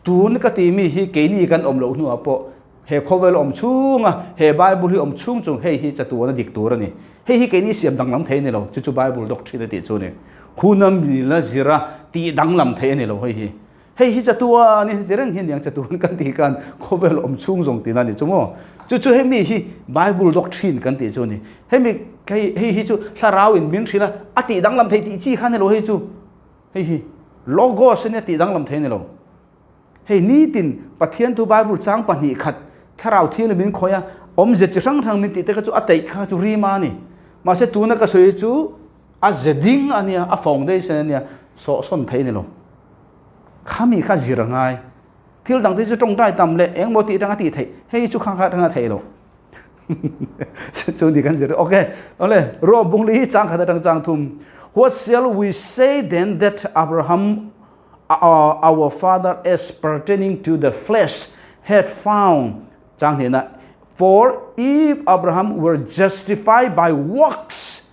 Tun ka tih mi hi keini kan awm loh hnuah pawh he khawvel awm chhunga he Bible hi awm chhung chung hei hi chatuan a dik tur a ni. Hei hi keini siam danglam thei a ni lo, chu chu Bible doctrine a tih chu a ni. Hun a mila zira tih danglam thei a ni lo hei hi. Hei hi chatuan in heti reng hi aniang chatuan kan tih khan khawvel awm chhung zawng tihna a ni chu maw? Chu chu hemi hi Bible doctrine kan tih chu a ni. Hemi hei hei hi chu thlarau in min hrilh a, a tih danglam thei tih chi kha a ni lo hei chu. Hei hi Logos a nia tih danglam thei a ni lo. Hei nitin Pathian thu Bible chang pahnih khat thlarau thianghlim min khawih a, awmze chi hrang hrang min tih te kha chu a teih kha chu rima a ni. Mahse tuna ka sawi chu a ze ding a nia, a foundation a nia, sawhsawn theih a ni lo. Khami kha zir a ngai. Thil dang te chu tawngtai tam leh engmaw tih atanga tih theih, hei chu kha kha atanga theih loh. Chu ni kan zir. Ok, awle, ruah bungli hi chang khat atang chang thum. What shall we say then that Abraham our father as pertaining to the flesh had found chang hnena for if Abraham were justified by works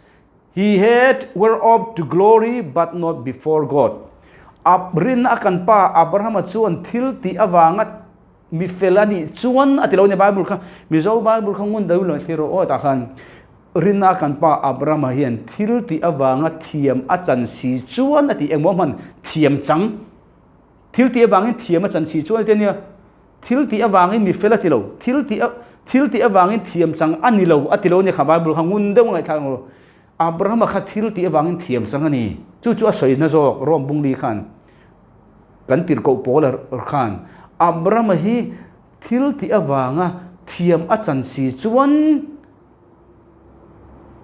He had whereof to glory but not before God. Ab rinna a kan pa Abrahama chuan thil tih avanga mi fel a nih chuan a ti lo a ni Bible kha. Mizo Bible kha ngun deuh lo thlir rawh aw tah khan rinna a kan pa Abrahama hian thil tih avanga thiam a chan si chuan a tih engmaw hman thiam chang thil tih avangin thiam a chan si chuan a ti a nia. Thil tih avangin mi fel a ti lo, thil tih thil tih avangin thiam chang a ni lo a ti lo a nia kha Bible kha ngun deuh a ngaihthlak ang ru. Abrahama kha thil tih avangin thiam chang a ni. Chu chu a sawi na zawk Rome bungli khan kan tirhkoh pawl a khan Abrahama hi thil tih avanga thiam a chan si chuan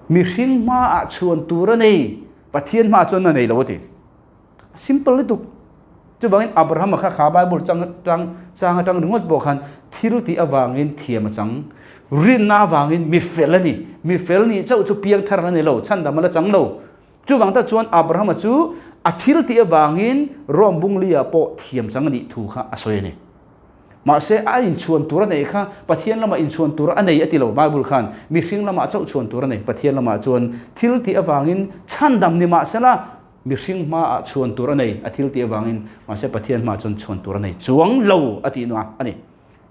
mihring hmaah chhuan tur a nei, Pathian hmaah chuan a nei lo a ti. Simple lutuk. Chuvangin Abrahama kha kha Bible chang atang chang atang ringawt pawh khan thil tih avangin thiam a chang. Rinna avangin mi fel a ni. Mi fel nih chauh chu piang thar a ni lo, chhandam a la chang lo. Chuvang tak chuan Abrahama chu a thil tih avangin Rome bungli-ah pawh thiam chang a nih thu kha a sawi a ni. Mahse, a inchhuan tur a neih kha Pathian lamah inchhuan tur a nei a ti lo. Bible khan mihring lamah chauh chhuan tur a nei. Pathian lamah chuan thil tih avangin chhandam ni mahsela mihring hmaah chhuan tur a nei a thil tih avangin mahse Pathian hmaah chuan chhuan tur a nei chuang lo a tih nuah a ni.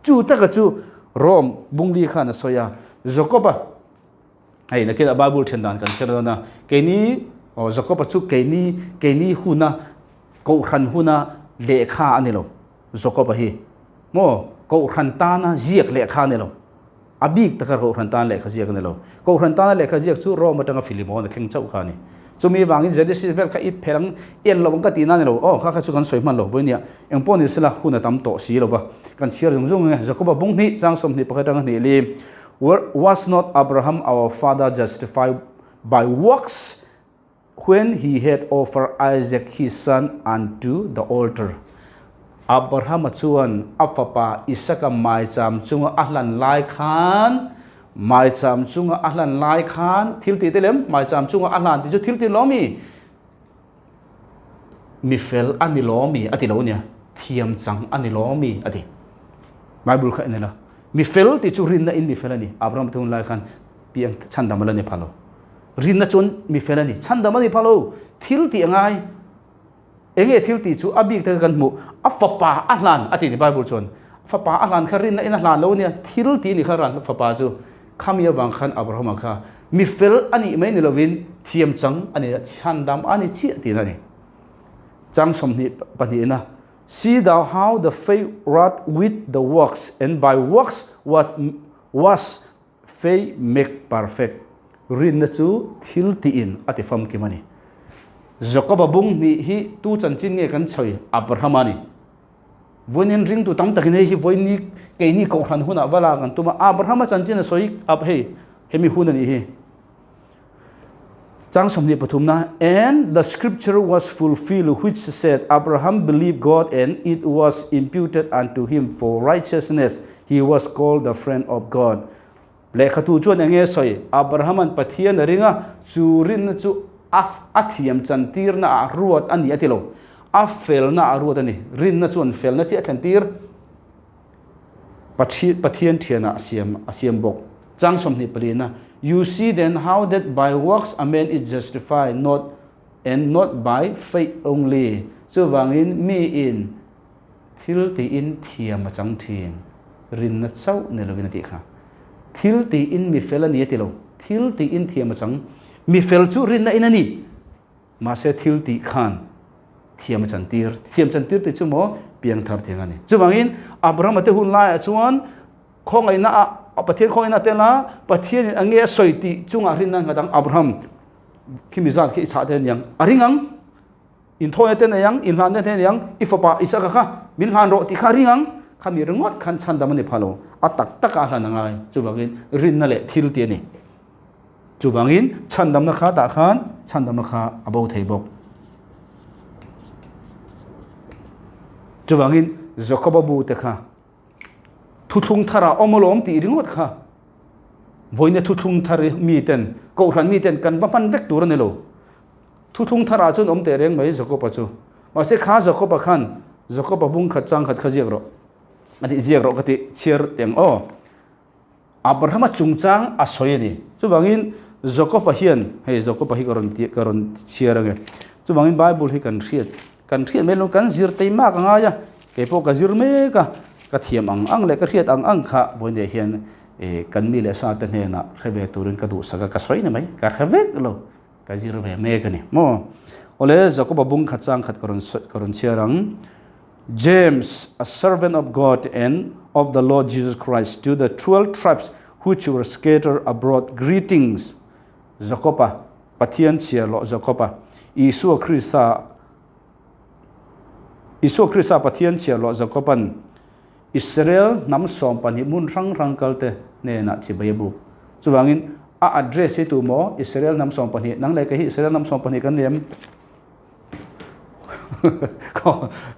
Chu taka chu Rome bungli khan a sawi a, Jakoba hei nakinah Bible then dan kan chhiar dawn a, keini aw Jakoba chu keini keini huna kohhran huna lehkha a ni lo Jakoba hi maw kohhran tana ziak lehkha a ni lo. A bik taka Kohhran tan lehkha ziak a ni lo. Kohhran tana lehkha ziak chu Rome atanga Filimon a thleng chauh kha a ni. Chumi vangin Genesis vel kha i phelh ang, en lo ang ka tih na a ni lo. Aw, kha kha chu kan sawi hman lo vawi nia. Eng pawh ni sela hun a tam tawh si lo va. Kan chhiar zung zung ang e. Jakoba bung hnih, chang 21 atanga hnih li, Was not Abraham our father justified by works when he had offered Isaac his son unto the altar. Abrahama chuan a fapa Isaka maicham chunga a hlan lai khan, maicham chunga a hlan lai khan, thil tih te lem, maicham chunga a hlan tih chu thil tih lawm mi, mi fel a ni lawm mi a ti lo nia, thiam chang a ni lawm mi a ti. Bible kha en ila, mi fel tih chu rinna in mi fel a ni, Abraham te hun lai khan piang chhandam a la ni pha lo. Rinna chuan mi fel a ni. Chhandam a ni pha lo. Thil tih a ngai. Enge thil tih chu a bik te kan hmuh. A fapa a hlan a ti ni Bible chuan. Fapa a hlan kha rinna in a hlan lo nia. Thil tih ni kha ran fapa chu. Khami avang khan Abrahama kha mi fel a nih mai ni lovin thiam chang a ni a, chhandam a ni chiah tihna a ni. Chang 22 ina See thou how the faith wrought with the works and by works what was Faith make perfect, rinna chu thil tiin a ti famkim a ni. Jakoba bung hnih hi tu chanchin nge kan chhawi? Abrahama a ni. Vawiin ringtu tam takin hei hi vawiin keini kohhran hunah va lak an tum a, Abrahama chanchin a sawi ap hei, hemi hun a nih hi. Chang 23 na, And the scripture was fulfilled which said, Abraham believed God and it was imputed unto him for righteousness, he was called the friend of God. Lehkhatu chuan eng nge sawi? Abrahaman Pathian a ring a, chu rinna chu a a thiam chantirna ah ruat a ni a ti lo. A felna ah ruat a ni. Rinna chuan felna chiah a thlen tir. Pathian thianah a siam a siam bawk. Chang 24 na, You see then how that by works a man is justified not and not by faith only. Chuvangin miin thil tiin thiam a chang thin, rinna chauh ni lovin a tih kha. Thil tiin mi fel a ni a ti lo, thil tiin thiam a chang. Mi fel chu rinna in a ni. Mahse thil tih khan. Thiam a chantir. Thiam chantir tih chu maw piangthar thing a ni. Chuvangin Abrahama te hun laiah chuan khawngaihna ah Pathian khawngaihna a tel a, Pathianin a nge a sawi tih chungah rinna nghat ang Abraham khi mi zat khi i chhah te aniang a ring ang. Inthawina te nei ang, inhlanna te nei ang, i fapa Isaka kha min hlan rawh tih kha a ring ang. Khami ringawt khan chhandam a ni pha lo. A tak takah a hlan a ngai. Chuvangin rinna leh thil tih a ni. Chuvangin chhandamna kha tah khan chhandamna kha a bo thei bawk. Chuvangin Jakoba bu te kha thuthlung thar ah awm alawm tih ringawt kha vawiina thuthlung thar mi ten kohhran mi ten kan va hman vek tur a ni lo. Thuthlung thar ah chuan awm teh reng mai Jakoba chu. Mahse kha Jakoba khan Jakoba bung khat chang khat kha ziak rawh a tih ziak rawh ka tih chhiar teng aw. Abrahama chungchang a sawi a ni. Chuvangin Jakoba hian, hei Jakoba hi ka rawn tih ka rawn chhiar ange. Chuvangin Bible hi kan hriat kan hriat mai lo kan zir tei mak a ngai a, kei pawh ka zir mek a, ka thiam ang ang leh ka hriat ang ang kha vawiin hian eh kan mi leh sa te hnenah hre ve turin ka duhsak a, ka sawi ni mai, ka hre vek lo, ka zir ve mek a ni maw. Awle Jakoba bung khat chang khat ka rawn ka rawn chhiar ang. James, a servant of God and of the Lord Jesus Christ, to the 12 tribes which were scattered abroad, greetings. Jakoba, Pathian chhiarloh Jakoba, Isua Krista, Isua Krista Pathian chhiarloh Jakoban Israel hnam 12 hmun hrang hrang kalte hnenah chibai a buk. Chuvangin a address hi tu maw Israel hnam 12 nang leh kei hi Israel hnam 12 kan ni em?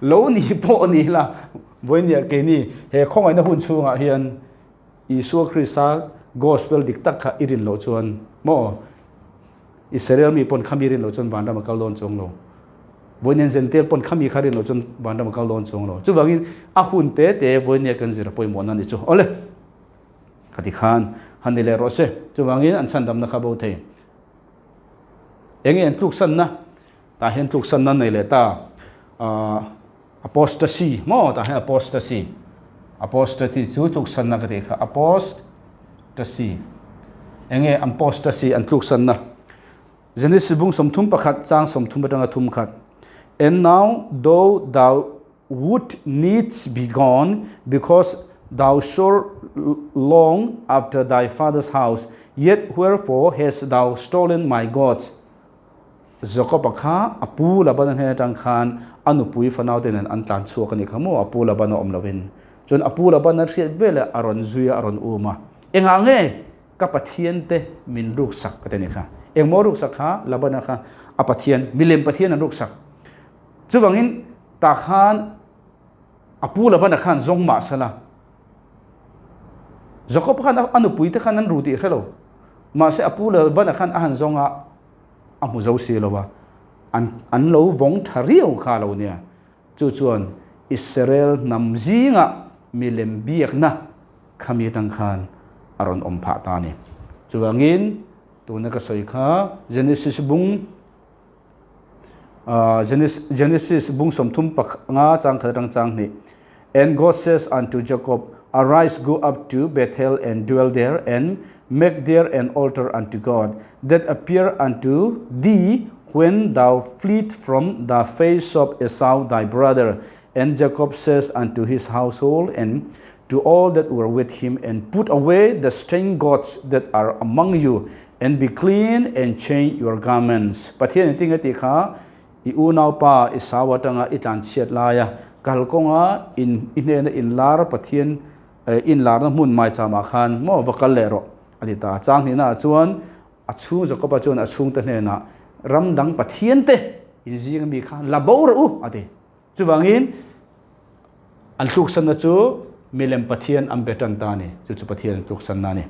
Lo ni pawh ni la, vawinia keini he khawngaihna hun chhungah hian Isua Krista Gospel dik tak kha i rin loh chuan maw Israel mi pawn khami rin loh chuan vanram a kal dawn chuang lo. Vawiin Gentile pawn khami kha rin loh chuan vanram a kal dawn chuang lo. Chuvangin a hun te te vawinia kan zir a pawimawhna a ni chu. Awle, khati khan han ni leh rawh se. Chuvangin an chhandamna kha bo thei. Enge an tluksanna? Tah hian tluksanna nei leh ta. Apostasy maw? Tah hian apostasy. Apostasy chu tluksanna ka tih kha. Apostasy. Enge apostasy an tluksanna? Genesis bung 31 chang 30 atanga thum khat. And now though thou would needs be gone because thou sure long after thy father's house, yet wherefore hast thou stolen my gods? Jakob-a kha a pu Labana hnen atang khan a nupui fanaute nen an tlan chhuak a ni kha maw, a pu Labana awm lovin. Chuan a pu Labana hriat veleh a rawn zui a, a rawn um a. Engah nge ka Pathian te min ruksak ka ti a ni kha. Engmaw ruksak kha Labana kha a Pathian, milem Pathian an ruksak. Chuvangin tah khan a pu Labana khan zawng mah sela, Jakob khan a nupui te khan an ru tih hre lo. Mahse a pu Labana khan a han zawng a, a hmu zo si lo a, an an lo vawng tha riau kha lo nia. Chu chuan Israel hnam zingah milem biakna khami atang khan a rawn awm phah ta a ni. Chuvangin tuna ka sawi kha Genesis bung Genesis bung 30 nga chang khat atang chang hnih. And God says unto Jacob, Arise, go up to Bethel and dwell there, and make there an altar unto God, that appear unto thee when thou fleet from the face of Esau thy brother. And Jacob says unto his household and to all that were with him, and put away the strange gods that are among you, and be clean and change your garments. Pathian in tinge tih kha i unaupa Esau atanga i tlan chhiat laia kalkawnga in i hnena inlar Pathian inlarna hmun maichamah khan maw va kal leh rawh a ti ta. Chang hnihnaah chuan a chhung Jakoba chuan a chhungte hnenah ram dang Pathian te in zinga mi kha la bo rawh u a ti. Chuvangin an tluksanna chu milem Pathian an be tan ta a ni. Chu chu Pathian an tluksanna a ni.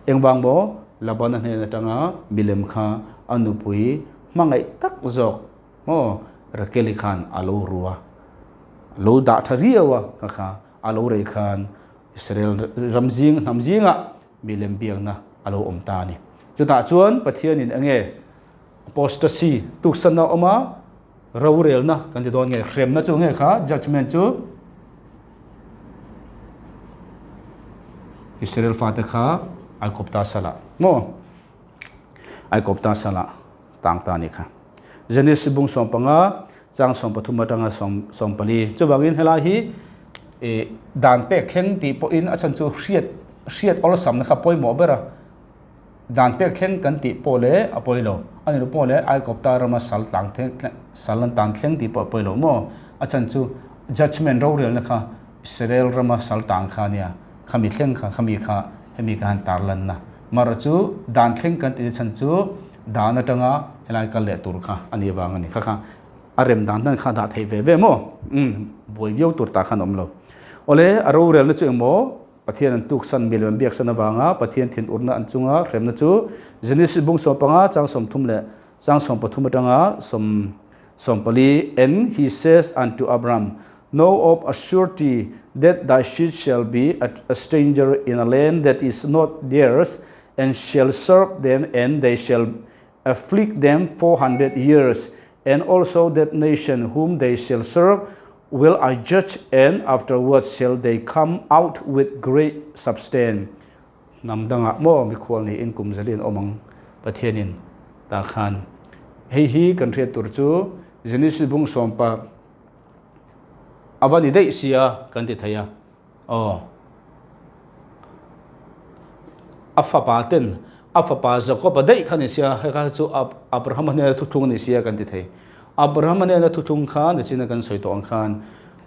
Engvang maw Labana hnen atanga milem kha a nupui hmangaih tak zawk maw Rakeli khan a lo ru a, lo dah tha riau a kha kha a lo rei khan Israel ram zing hnam zingah milem biakna a lo awm ta a ni. Chutah chuan Pathianin enge apostasy tuksanna a awm a, Rorelna kan ti dawn nge? Hremna chu nge kha? Judgement chu Israel fate kha Aikopta salah maw? Aikopta salah tang ta ni kha. Genesis bung 15. Chang 13 atanga 14. Chuvangin helai hi dan pek thleng tih pawhin a chhan chu hriat hriat awlsamna kha pawimawh ber a. Dan pek thleng kan tih pawh leh a pawi lo. A ni lo pawh leh Aikawpta rama sal tlang sal an tan thleng tih pawh a pawi lo maw? A chhan chu judgement rorelna kha Israel rama sal tang kha a nia, khami thleng kha khami kha hemi ka han tarlanna. Mara chu dan thleng kan tihna chhan chu dan atanga helai kal leh tur kha a nih vang a ni. Kha kha a rem dan dan kha a dah theih ve ve maw? Umm buai viau tur tah khan a awm lo. Awle a rorelna chu engmaw? Pathian an tuksan mi leh an biaksan avanga Pathian thinurna an chunga hremna chu Genesis bung 15 chang 30 leh chang 13 atanga 14 And he says unto Abram, Know of a surety that thy seed shall be a stranger in a land that is not theirs, and shall serve them, and they shall afflict them 400 years. And also that nation whom they shall serve will I judge, and afterwards shall they come out with great substance. Hnam dangah maw mikhual niin kum zali an awm ang Pathianin tah khan. Hei hi kan hriat tur chu Genesis bung sawmpa a va ni daih sia kan ti thei a. Aw. A fapa ten a fapa Jacob a daih kha ni sia hei kha chu Abraham a hnena thuthlung a ni sia kan ti thei. Abraham a hnena thuthlung kha nichina kan sawi tawh ang khan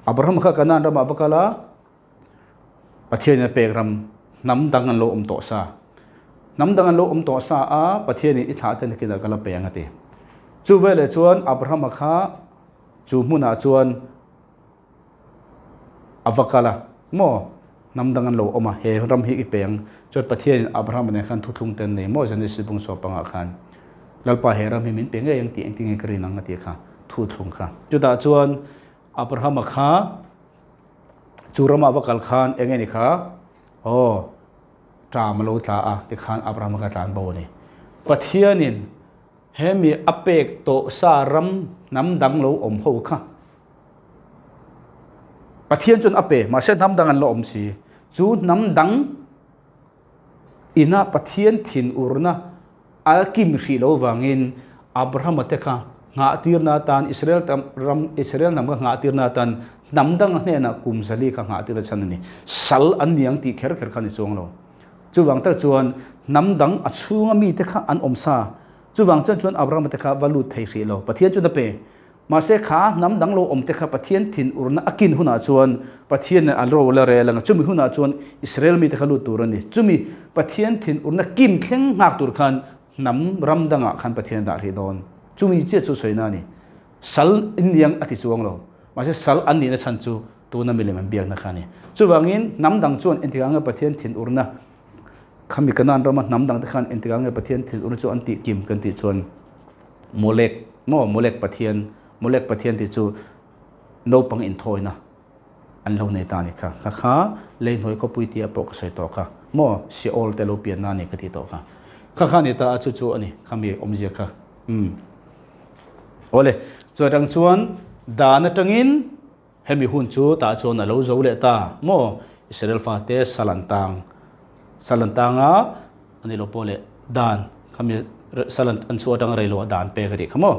Abraham kha Canaan ramah va kal a, Pathianin a pek ram hnam dang an lo awm tawh sa. Hnam dang an lo awm tawh sa a, Pathianin i thlah te nakinah ka la pe ang a ti. Chu veleh chuan Abrahama kha chu hmunah chuan a va kal a, Maw, hnam dang an lo awm a, he ram hi i pe ang. Chuan Pathianin Abrahama nen khan thuthlung te an nei maw Genesis bung saw pangah khan, Lalpa he ram hi min pe ngei ang tih engtin nge ka rin ang a tih kha thuthlung kha. Chutah chuan Abrahama kha chu ramah va kal khan eng nge ni kha? Aw, ṭam a lo tla a, tikhan Abrahama kha tlan bo a ni. Pathianin hemi a pek tawh sa ram hnam dang lo awm ho kha Pathian chuan a pe, mahse hnam dang an la awm si. Chu hnam dang ina Pathian thinurna a kim hrih lo vangin Abrahama te kha nghahtirna atan Israel ram Israel hnam kha nghahtirna atan hnam dang hnenah kum zali kha nghahtirna chhan a ni. Sal an ni ang tih kher kher kha ni chuang lo. Chuvang tak chuan hnam dang a chhunga mite kha an awm sa. Chuvang chuan chuan Abrahama te kha va lut thei hrih lo. Pathian chuan a pe. Mahse kha hnam dang lo awm te kha Pathian thinurna a kin hunah chuan Pathian nen an ro la rel ang a, chumi hunah chuan Israel mite kha lut tur a ni. Chumi Pathian thinurna kim thleng nghak tur khan hnam ram dangah khan Pathian a dah hrih dawn. Chumi chiah chu sawina a ni. Sal inniang a ti chuang lo. Mahse sal an nihna chhan chu tuna milem an biakna kha a ni. Chuvangin hnam dang chuan engtikah nge Pathian thinurna khami Kanaan rama hnam dangte khan engtikah nge Pathian thinurna chu an tih kim kan tih chuan Molek maw Molek Pathian Molek Pathian tih chu naupang inthawina an lo nei ta a ni kha. Kha kha Leihnuai khawpui tia pawh ka sawi tawh kha maw Seol te lo pianna a ni ka tih tawh kha. Kha kha a ni ta a chu chu a ni kha mi awmzia kha. Umm. Awle chu atang chuan dan atangin hemi hun chu tah chuan a lo zo leh ta maw Israel fate sal an tang sal an tang a a ni lo pawh leh dan khami sal an chhuah atanga rei lo ah dan pek a nih kha maw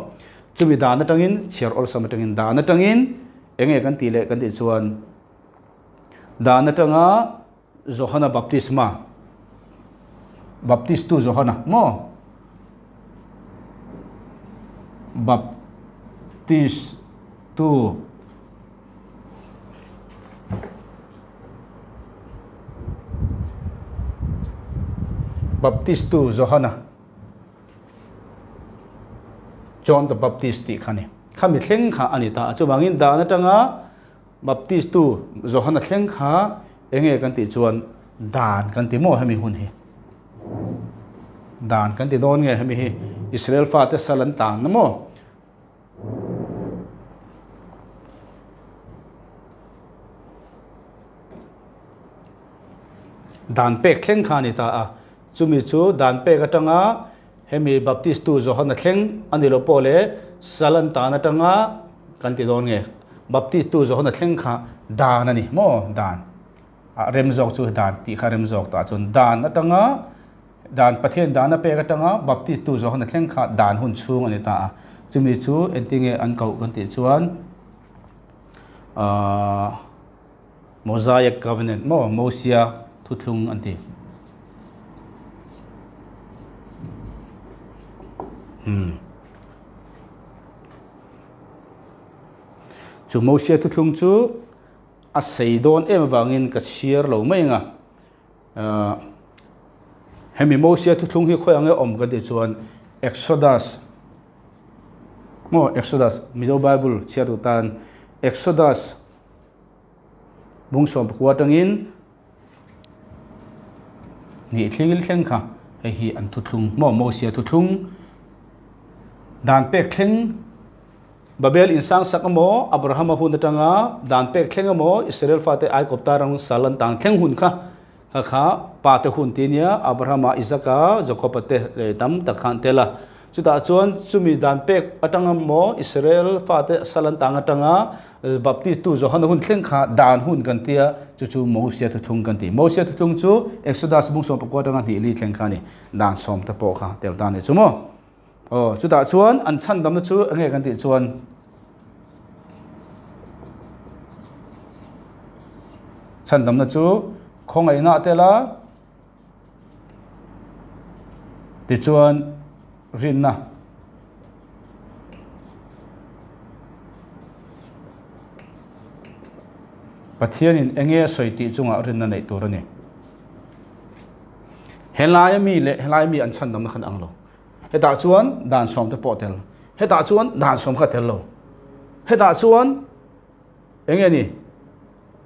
chumi dan atangin chhiar awlsam atangin dan atangin eng nge kan tih leh kan tih chuan dan atanga Johana baptisma baptistu Johana maw baptistu baptistu Johana John the Baptist tih kha a ni khami thleng kha a ni ta a chuvangin dan atanga Baptistu Johana thleng kha enge kan tih chuan dan kan ti maw hemi hun hi? Dan kan ti dawn nge hemi hi Israel fate sal an tlan na maw? Dan pek thleng kha a ni ta a, chumi chu dan pek atanga hemi Baptistu Johana thleng a ni lo pawh leh sal an tan atanga kan ti dawn nge Baptistu Johana thleng kha dan a ni maw dan a rem zawk chu dan tih kha rem zawk tah chuan dan atanga dan Pathian dan a pek atanga Baptistu Johana thleng kha dan hun chhung a ni ta a. Chumi chu engtinge an koh kan tih chuan ahh Mosaic Covenant maw Mosia thuthlung an ti. Umm. Chu Mosia thuthlung chu a sei dawn em avangin ka chhiar lo mai ang a. Ahh hemi Mosia thuthlung hi khawi ang e awm kan tih chuan Exodus maw Exodus Mizo Bible chhiar duh tan Exodus bung sawmpakua atangin nih thil thleng kha hei hi an thuthlung maw Mosia thuthlung dan pek thleng Babel in sang sak emaw, Abrahama hun atanga dan pek thleng emaw, Israel fate Aikawpta ram sal an tang thleng hun kha kha kha pa te hun ti nia, Abrahama, Isaka, Jakoba te leh tam tak kha an tel a. Chutah chuan chumi dan pek atanga maw Israel fate sal an tang atanga Baptist tu Johana hun thleng kha dan hun kan tia, chu chu Mosia thuthlung kan ti. Mosia thuthlung chu Exodus bung 14 atanga hnih li thleng kha a ni, dan sawm te pawh kha tel ta a ni chu maw. Aw, chutah chuan an chhandamna chu enge kan tih chuan chhandamna chu khawngaihna a tel a, tichuan rinna Pathianin enge a sawi tih chungah rinna neih tur a ni. Helai ami leh helai mi an chhandamna khan ang lo. Hetah chuan dan sawm te pawh a tel. Hetah chuan dan sawm kha a tel lo. Hetah chuan eng nge ni?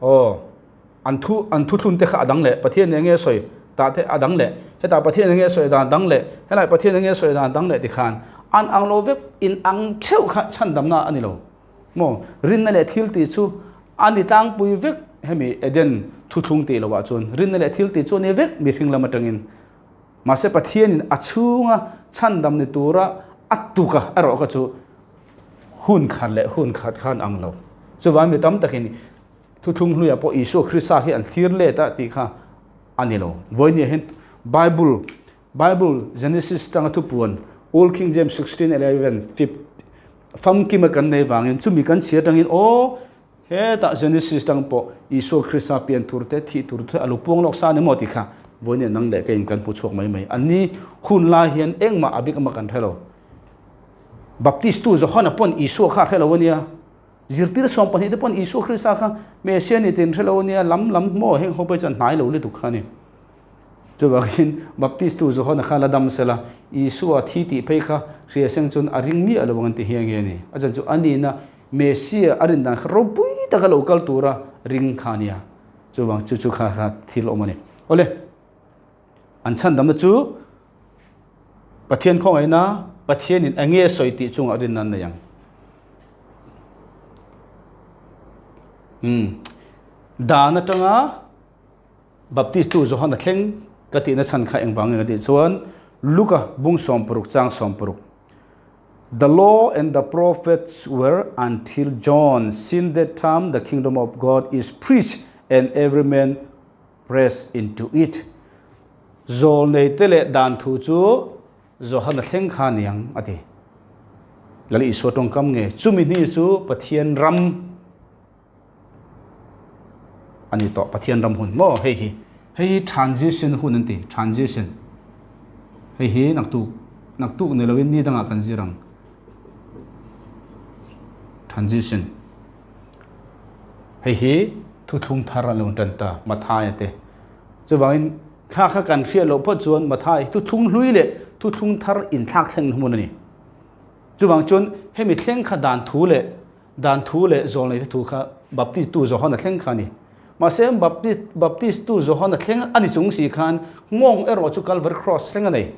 Aw, an thu an thuthlun te kha a dang leh. Pathian eng nge sawi tah te a dang leh. Hetah Pathian eng nge sawi dan dang leh. Helai Pathian eng nge sawi dan dang leh tikhan an ang lo vek in ang theuh kha chhandamna a ni lo. Maw? Rinna leh thil tih chu a ni tlangpui vek hemi Eden thuthlung tih lohah chuan rinna leh thil tih chu a ni vek mihring lam atangin. Mahse Pathianin a chhunga chhandam ni tura a tuka erawh kha chu hun khat leh hun khat khan ang lo. Chuvang mi tam takin thuthlung hluiah pawh Isua Krista hi an thlir let a tih kha a ni lo. Vawinia hian Bible Bible Genesis tanga thupuan Old King James 16:11 fif famkima kan nei vangin chumi kan chhia atangin aw Hetah Genesis tang pawh Isua Krista pian tur te, thih tur te a lo puang lawk sa a ni maw tih kha vawiin nang leh keiin kan hmu chhuak mai mai. An ni hun lai hian engmah a bik emaw kan hre lo. Baptist tu Johana pawn Isua kha a hre lo a nia. Zirtir 12 te pawn Isua Krista kha Messiah ni tiin hre lo a nia, lam lam maw heng ho pawh hi chuan hnai lo lutuk kha a ni. Chuvangin Baptist tu Johana kha la dam sela, Isua thi tih phei kha hria seng chuan a ring miah lo ang an ti hiang nge ni. A chan chu a nihna Messia a rin dan kha ropui taka lo kal tura ring kha a nia. Chuvang chu chu kha kha thil awm a ni. Awle, an chhandamna chu Pathian khawngaihna, Pathianin eng nge a sawi tih chungah rinna an nei ang. Umm, dan atanga Baptist tu Johana thleng ka tihna chhan kha engvang nge ka tih chuan Luka bung 60 chang 60 The law and the prophets were until John, since that time the kingdom of God is preached and every man press into it. Zawlnei te leh dan thu chu Johana thleng kha niang a ti. Lal Isua tawngkam nge chumi hni chu Pathian ram a ni tawh Pathian ram hun maw hei hi hei hi transition hun an ti transition hei hi naktuk naktuk ni lovin ni dangah kan zir ang transition hei hi thuthlung thar an lo tan ta Mathaia te chuvangin thla kha kan hriat loh phawt chuan Mathai thuthlung hlui leh thuthlung thar inthlak thleng hmun a ni chuvang chuan hemi thleng kha dan thu leh Dan thu leh zawlneite thu kha Baptist tu Johana thleng kha a ni. Mahse, Baptist Baptist tu Johana thleng a ni chung si khan nghawng erawh chu Calvary Cross thleng a nei.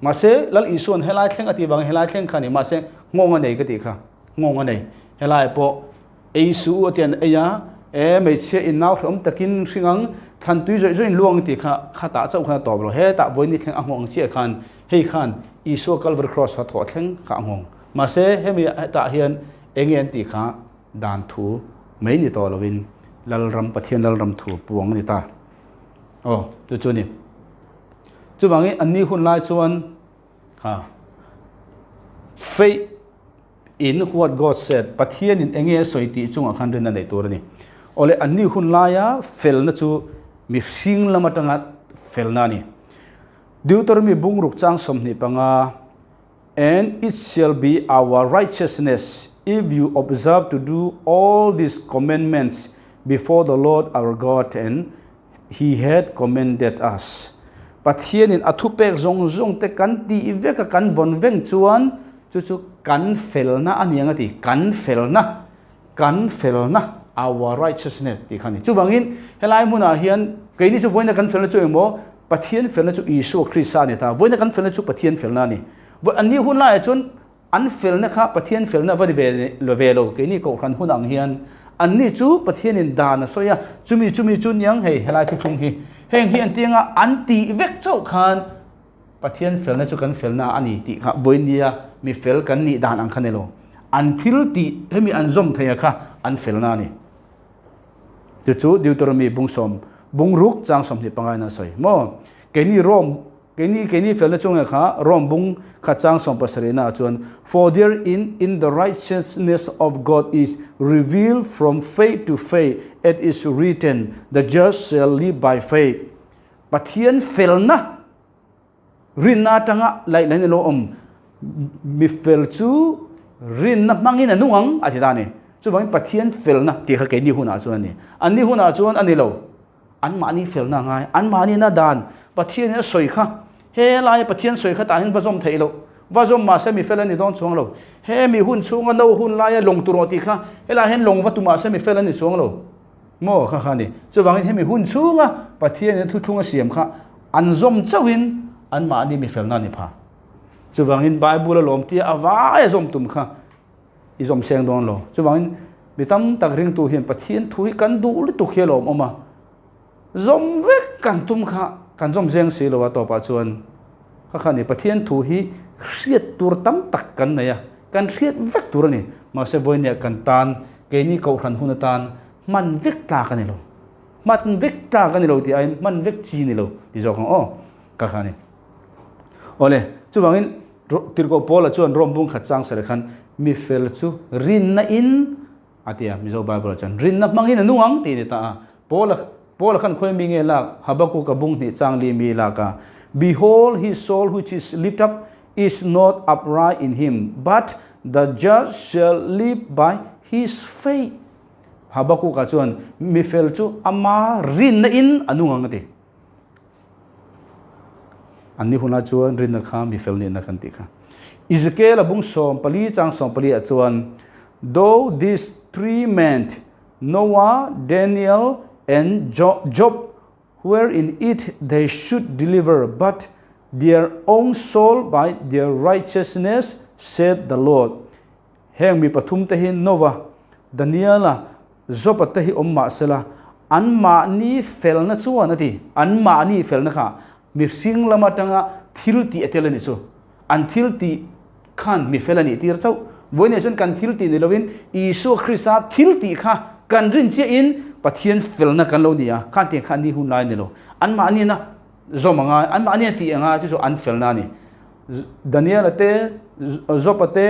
Mahse, Lal Isua'n helai thleng a tih vangin helai thleng kha a ni. Mahse, nghawng a nei ka tih kha. Nghawng a nei. Helai pawh ei suh u a tian ei a, e hmeichhia in nau hrehawm takin hring ang, thlan tui zawih zawih in luang tih kha khatah chauh khan a tawp lo. Hetah vawiin thleng a nghawng chiah khan hei khan Isua Calvary Cross a thawh thleng kha a nghawng. Mahse, hemi hetah hian eng nge an tih kha dan thu mai ni tawh lovin Lalram, Pathian Lalram thu puang a ni ta. Aw, chu chu a ni. Chuvangin anni hun lai chuan kha faith. in what God said, Pathianin enge a sawi tih chungah khan rinna neih tur a ni. Awle anni hun laia felna chu mihring lam atanga felna a ni. Deuteronomy bungruk chang 25, And it shall be our righteousness if you observe to do all these commandments before the Lord our God and He had commanded us. Pathianin a thupek zawng zawng te kan tih vek a kan vawn veng chuan chu chu kan felna a ni ang a ti, kan felna, kan felna, our righteousness tih kha a ni. Chuvangin helai hmunah hian keini chu vawiina kan felna chu engmaw Pathian felna chu Isua Krista a ni ta, vawiina kan felna chu Pathian felna a ni. An ni hun laiah chuan An felna kha Pathian felna va ni ve lo, keini kohhran hun ang hian anni chu Pathianin dan a sawi a, chumi chumi chu niang hei helai thuthlung hi heng hi an ti anga an tih vek chauh khan Pathian felna chu kan felna a ni tih kha vawinia mi fel kan nih dan ang kha ni lo, an thil tih hemi an zawm thei a kha an felna a ni. Chu chu Deuteronomy bung sawm bung ruk chang 25 in a sawi maw? Keini Rome Keini keini felna chunga kha Rome bung kha chang 70 ah chuan, For there in in the righteousness of God is revealed from faith to faith, it is written, The just shall live by faith. Pathian felna rinna atanga laih lahin alo awm. Mi fel chu rinna hmangin a nung ang a ti ta a ni. Chuvangin Pathian felna tih kha keini hunah chuan a ni. Anni hunah chuan a ni lo. Anmahni felna a ngai, anmahni na dan Pathianin a sawi kha, he laia Pathian sawi kha tah hian va zawm theih loh, va zawm mahse mi fel a ni dawn chuang lo. He mi hun chhunga no hun laia lawng tur awh tih kha, helaiah hian lawng va tu mahse mi fel a ni chuang lo maw kha kha a ni. Chuvangin hemi hun chhunga Pathianin a thuthlung a siam kha an zawm chauhin anmahni mi felna a ni pha. Chuvangin Bible a lawm tia a vaia zawm tum kha i zawm seng dawn lo. Chuvangin mi tam tak ringtu hian Pathian thu hi kan duh lutuk hi a lawm awm a, zawm vek kan tum kha kan zawm zeng si lo a tawpah chuan kha kha ni Pathian thu hi hriat tur tam tak kan nei a, kan hriat vek tur a ni. Mahse vawinia kan tan keini kohhran hun atan hman vek tlak a ni lo. Hman vek tlak a ni lo tih aiin hman vek chi a ni lo ti zawk ang aw kha kha ni. Awle, chuvangin Tirhkoh Paula chuan Rom bung khat chang serh khan mi fel chu rinna in a ti a, Mizo Bible ah chuan rinna hmangin a nung ang tih a ni ta a. Paula Paula khan khawi mi nge lak Habakkuk a bung hnih chang li mi lak a, Behold, his soul which is lift up is not upright in him, but the just shall live by his faith. Habakkuk ah chuan mi fel chu ama rinna in a nung ang a ti. An ni hunah chuan rinna kha mi fel nihna kan tih kha. Ezekiel a bung 14 chang 14 ah chuan, Though these three men, Noah, Daniel and Job, were in it they should deliver but their own soul by their righteousness, said the Lord. Heng mi pathum te hi Noah, Daniela, Job-a te hi awm mah sela, anmahni felna chuan a ti, anmahni felna kha mihring lam atanga thil tih a tel a nih chu. An thil tih khan mi fel a nih tir chauh. Vawiinah chuan kan thil tih ni lovin Isua Krista thil tih kha kan rin chiahin Pathian felna kan lo ni a, khan tiang kha an ni hun lai a ni lo. Anmahni na zawm a ngai, anmahni a tih a ngai chu chu an felna a ni. Daniela te, Job-a te,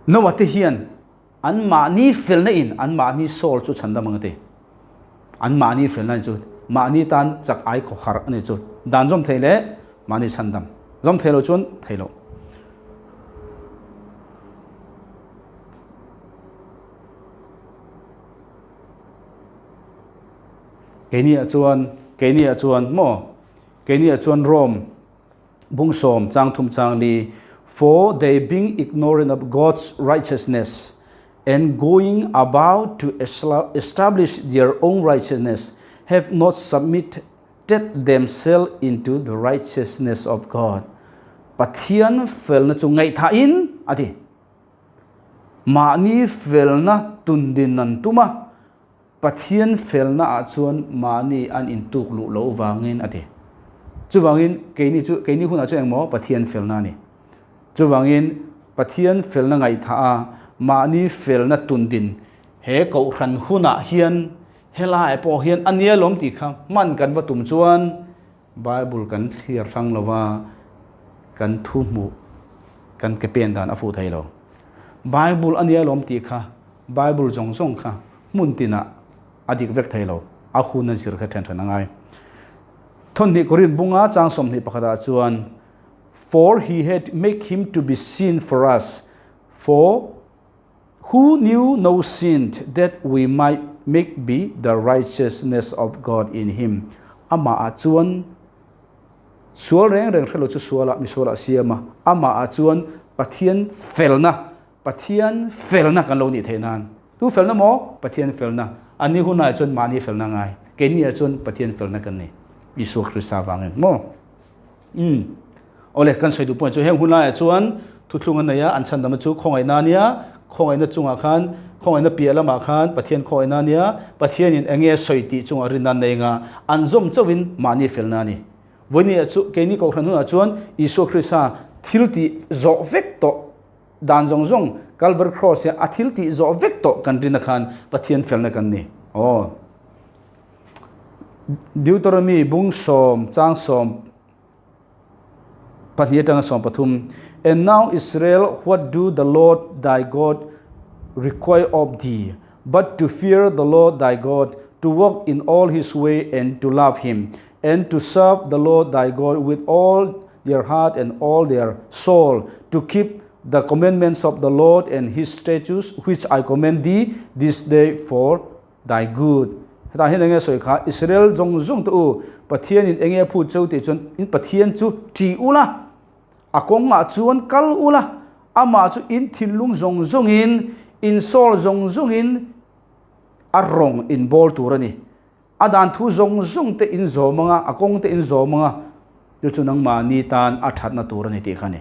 Noah te hian an mahni felna in an mahni soul chu chhandam ang a ti. An mahni felna chu mahni tan chak ai khaw harh a ni chu. Dan zawm thei leh mahni chhandam. Zawm thei lo chuan thei lo. Keini ah chuan, keini ah chuan maw? Keini ah chuan Rome bung sawm chang thum chang li, For they being ignorant of God's righteousness and going about to establish their own righteousness have not submitted themselves into the righteousness of God. Pathian felna chu ngaihthah in a ti. Mahni felna tundin an tum a, Pathian felna ah chuan mahni an intuk luh loh vangin a ti. Chuvangin keini chu keini hunah chuan engmaw Pathian felna a ni. Chuvangin Pathian felna ngaihthah a mahni felna tundin he kohhran hunah hian helaiah pawh hian a nia lawm tih kha hman kan va tum chuan Bible kan thlir hrang lova kan thu hmuh. Kan ke pen dan a fuh thei lo. Bible a nia lawm tih kha Bible zawng zawng kha hmun tinah a dik vek thei lo. A hun a zir kha then then a ngai. Thawhnih Korin bunga chang 21 ah chuan For he had make him to be sin for us, for who knew no sin that we might make be the righteousness of God in him. Amah ah chuan Sual reng reng hrelo chu sualah misualah a siam a, amah ah chuan Pathian felna, Pathian felna kan lo nih theih nan. Tu felna maw? Pathian felna. A ni hunah chuan mahni felna ngai. Keini ah chuan Pathian felna kan ni. Isua Krista vangin maw? Umm. Awle, kan sawi duh pawh chu heng hun laiah chuan thuthlung an nei a, an chhandamna chu khawngaihna a nia, khawngaihna chungah khan, khawngaihna piah lamah khan Pathian khawngaihna a nia, Pathianin eng nge sawi tih chungah rinna an nei anga an zawm chauhin mahni felna a ni. Vawinia chu keini Kohhran hunah chuan Isua Krista thil tih zawh vek tawh dan zawng zawng Calvary Cross hian a thil tih zawh vek tawh kan rinna khan Pathian felna kan ni. Aw. Deuteronomy bung sawm chang sawm pahnih atanga sawm pathum And now Israel what do the Lord thy God require of thee but to fear the Lord thy God to walk in all his way and to love him and to serve the Lord thy God with all their heart and all their soul to keep the commandments of the Lord and his statutes which I command thee this day for Thy good. Hetah hian enge sawi kha, Israel zawng zawng te u, Pathianin enge a phut cheu tih chuan in Pathian chu ṭih ula, a kawngah chuan kal ula, amah chu in thinlung zawng zawngin, in soul zawng zawngin a rawng in bawl tur a ni. A dan thu zawng zawng te in zawm anga, a kawng te in zawm anga, chu chu nangmahni tan a ṭhatna tur a ni tih kha a ni.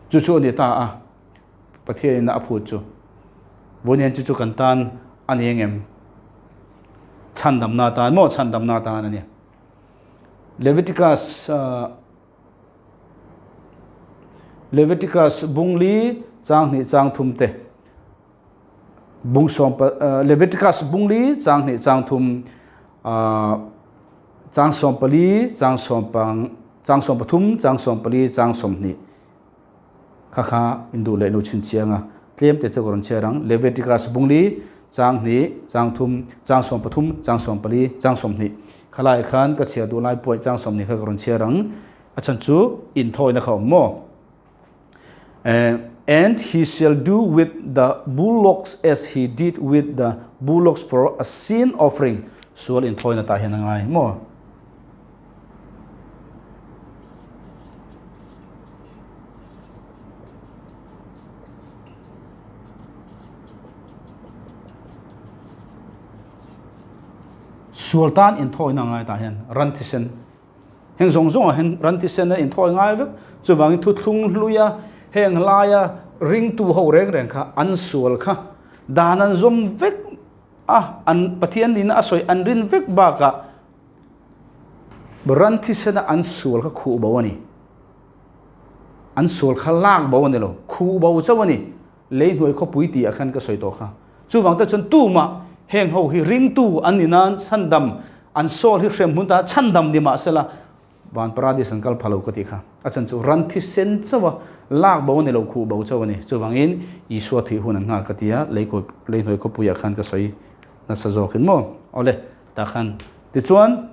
Chu chu a ni ta a. Pathianin a phut chu Vawnian chu chu kan tan a ni engem? Chhandamna tan maw? Chhandamna tan a ni. Leviticus Leviticus bungli chang hnih chang thum te bung sawm Leviticus bungli chang hnih chang thum chang sawm pali chang sawm pang chang sawm pathum chang sawm pali chang sawm hnih Kha kha in duh leh lo chhin chiang a, tlem te chu ka rawn chhiar ang. Leviticus bungli, chang hnih, chang thum, chang 13, chang 14, chang 20. Khalaiah khan ka chhiar duh lai pawh chang 20 kha ka rawn chhiar ang. A chhan chu inthawina kha a awm maw? And he shall do with the bullocks as he did with the bullocks for a sin offering. Sual inthawina tah hian a ngai maw? Sual tan inthawina ngai tah hian ran thisen heng zawng zawngah hian ran thisen a inthawi ngai vek chuvangin thuthlung hluia heng laia ringtu ho reng reng kha an sual kha dan an zawm vek a an Pathian nihna a sawi an rin vek bakah Ran thisena an sual kha khuh bo a ni. An sual kha lak bo a ni lo, khuh bo chauh a ni. Lei hnuai khawpui tih ah khan ka sawi tawh kha. Chuvang te chuan tumah heng ho hi ringtu an ni nan chhandam an sawl hi hrem hmun ta chhandam ni mah sela van paradis an kal pha lo ka tih kha. A chhan chu ran thisen chauh a lak bo a ni lo, khuh bo chauh a ni. Chuvangin Isua thih hun an nghak ka ti a, lei hnuai khawpui ah khan ka sawi nasa zawkin maw. Awle. Tah khan tichuan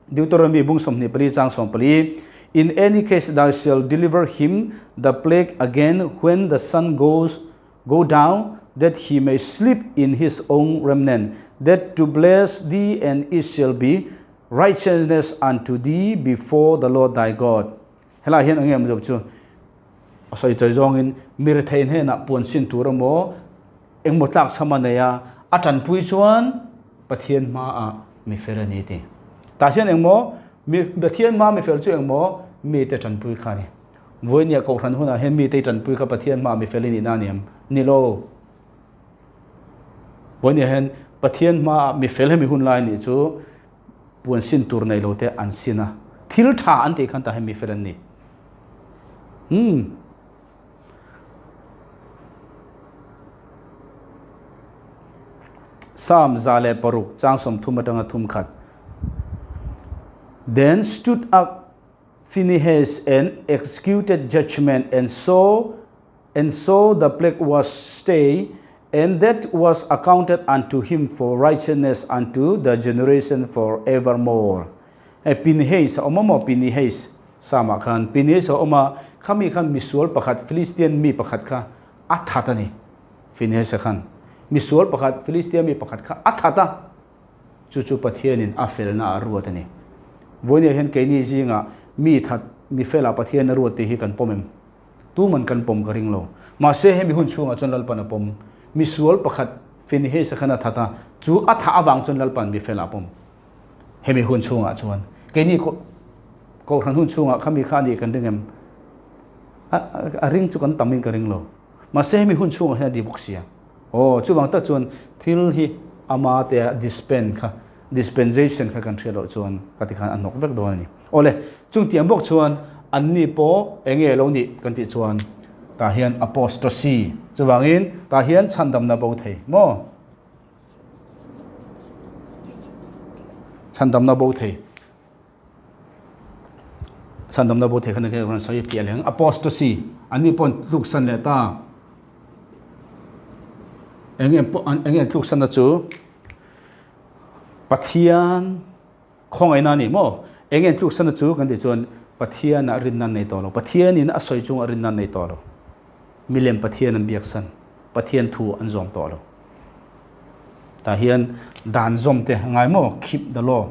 Deuteronomy bung 24 chang 14 In any case thou shall deliver him the plague again when the sun goes go down that he may sleep in his own remnant that to bless thee and it shall be righteousness unto thee before the Lord thy God. Helai hian eng nge chu a sawi chawi zawngin mi rethei hnenah puan sin tur emaw engmaw tlak chham a nei a, a tanpui chuan Pathian hmaah mi fel a ni ti. Tah hian engmaw mi Pathian hmaa mi fel chu engmaw mite tanpui kha a ni. Vawinia Kohhran hunah hian mite i tanpui kha Pathian hmaah mi fel i nihna a ni em? Ni lo. Vawinia hian Pathian hmaah mi fel hemi hun lai nih chu puan sin tur nei lo te an sin a, thil tha an tih khan tah hian mi fel an ni. Umm. Psalm 106 chang 30 atanga 31 Then stood up. Phinehas and executed judgment and so and so the plague was stayed and that was accounted unto him for righteousness unto the generation for evermore. Hei Pinehas a awm a maw Pinehas Psalm ah khan Pinehas a awm a khami khan misual pakhat Philistian mi pakhat kha a that a ni Phinehas a khan misual pakhat Philistia mi pakhat kha a that a Chu chu Pathianin a felna a ruat a ni. Vawinia hian keini zingah mi that, mi fela Pathian a ruat tih hi kan pawm em? Tuman kan pawm ka ring lo. Mahse hemi hun chhungah chuan Lalpan a pawm. Mi sual pakhat Finehasa khan a that a, chu a thah avang chuan Lalpan mi fela a pawm. Hemi hun chhungah chuan keini Kohhran hun chhungah kha mi kha a nih kan ring em? A ring chu kan tamin ka ring lo. Mahse hemi hun chhungah hian a ti bawk sia. Aw, chuvang tak chuan thil hi ama te a dispen kha, dispensation kha kan hriat loh chuan ka ti khan a hnawk vek dawn a ni. Awle, chung tiang bawk chuan anni pawh eng nge lo nih kan tih chuan tah hian apostasy, chuvangin tah hian chhandamna bo thei maw? Chhandamna bo thei. Chhandamna bo thei khan a rawn sawi fiah leh ang. Apostasy, anni pawh an tluksan leh ta. Eng nge pawh eng nge an tluksanna chu Pathian khawngaihna a ni maw? Eng nge an tluksanna chu kan tih chuan Pathianah rinna an nei tawh lo. Pathianin a sawi chungah rinna an nei tawh lo. Milem Pathian an biaksan, Pathian thu an zawm tawh lo. Tah hian dan zawm te a ngai maw? Keep the law.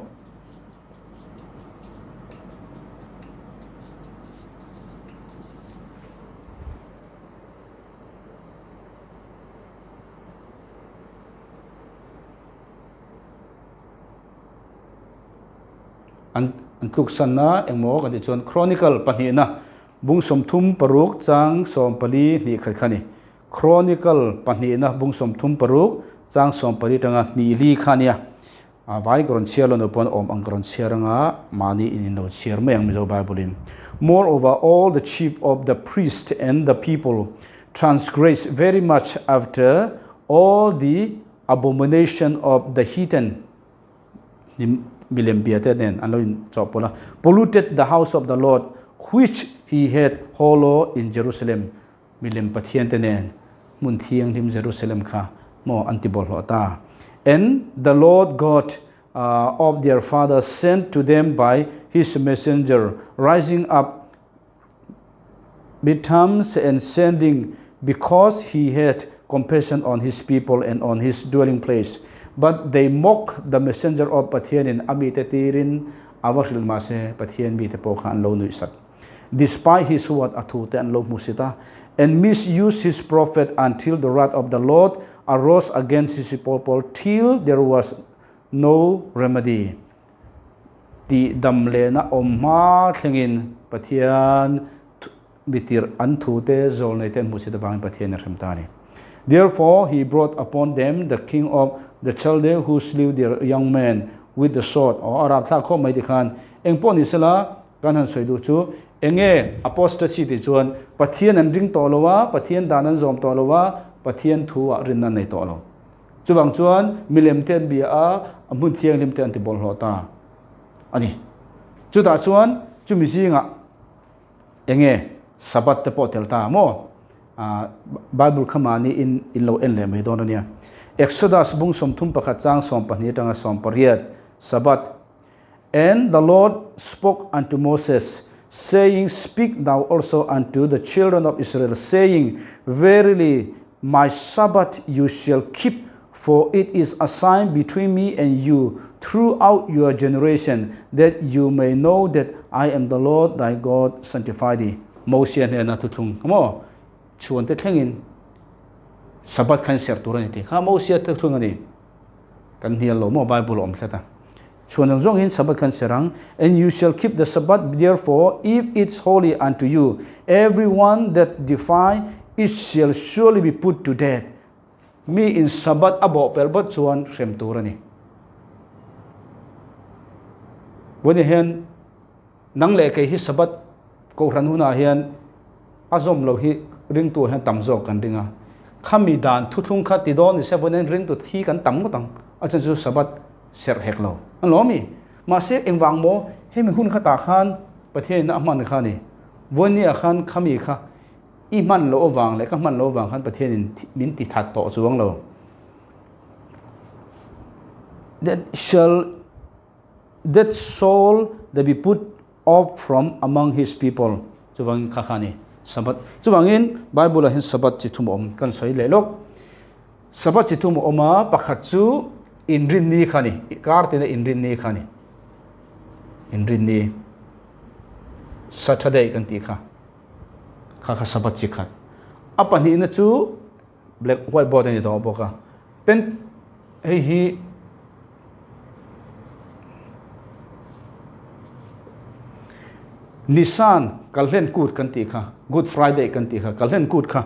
An an tluksanna engmaw kan tih chuan Chronicle pahnihna bung 36 chang 14 hnih khat kha a ni. Chronicle pahnihna bung 36 chang 14 tanga hnih li kha a nia. A vai ka rawn chhiar lo nu pawn awm ang ka rawn chhiar anga mahni in in lo chhiar mai ang Mizo Bible in. Moreover, all the chief of the priests and the people transgressed very much after all the abomination of the heathen milem bia te nen an lo in chawhpawlh a, polluted the house of the Lord which he had hallowed in Jerusalem. Milem pathiante nen hmun thianghlim Jerusalem kha maw an ti bawlhhlawh ta. And the Lord God of their fathers sent to them by his messenger, rising up betimes and sending because he had compassion on his people and on his dwelling place. But they mock the messenger of Pathianin a mite tirin a va hrilh mahse Pathian mite pawh kha an lo nuihsak. Despite his word a thu te an lo hmu sit a, and misused his prophet until the wrath of the Lord arose against his people till there was no remedy. Tih dam lehna awm hma thlengin Pathian mitirh an thu te zawlnei te an hmu sit avangin Pathian a hrem ta a ni. Therefore he brought upon them the king of the Chaldee who slew their young men with the sword. Aw a rapthlak khawp mai tikhan engpawh ni sela Kan han sawi duh chu enge apostasy tih chuan Pathian an ring tawh lo a, Pathian dan an zawm tawh lo a, Pathian thu ah rinna an nei tawh lo. Chuvang chuan milem te an bia a, a hmun thianghlim te an ti bawlhhlawh ta a ni. Chutah chuan chumi zingah enge Sabbath te pawh tel ta maw? Bible kha mahni in in lo en leh mai dawn a nia. Exodus bung 31 chang 12 atanga 18 Sabbath And the Lord spoke unto Moses, saying, Speak thou also unto the children of Israel, saying, Verily my Sabbath you shall keep, for it is a sign between me and you throughout your generation, that you may know that I am the Lord thy God sanctify thee. Mosia hnena thuthlung kha maw chhuan te thlengin Sabbath khan serh tur a ni tih kha Mosia thuthlung a ni. Kan hnial lo maw Bible a awm tlat a. Chhuan ang zawngin Sabbath khan serh ang. And you shall keep the Sabbath therefore if it's holy unto you. Every one that defile it shall surely be put to death. Mi in Sabbath a bawh pelh bawt chuan hrem tur a ni. Vawiin hian nang leh kei hi Sabbath kohhran hunah hian a zawm lo hi ringtu hian tam zawk kan ring a. Khami dan thuthlung kha ti dawn ni se vawiin hian ringtu thi kan tam ngawt ang. A chan chu Sabbath serh hek lo. An lo a mi? Mahse engvang maw hemi hun khatah khan. Pathianin a hman kha a ni. Vawinia khan khami kha i hman loh avang leh ka hman loh avang khan Pathianin min ti that tawh chuang lo. That shall that shall they be put off from among his people. Chuvangin kha kha a ni. Sabbath. Chuvangin Bible ah hian Sabbath chi thum a awm kan sawi leh lawk. Sabbath chi thum a awm a, pakhat chu inrinni kha a ni. Kar tina inrinni kha a ni. Inrinni Saturday kan tih kha. Kha kha Sabbath chi khat. A pahnihna chu black white board a ni tawh bawk a. Pen hei hi Nisan kalhlen kut kan tih kha Good Friday kan tih kha kalhlen kut kha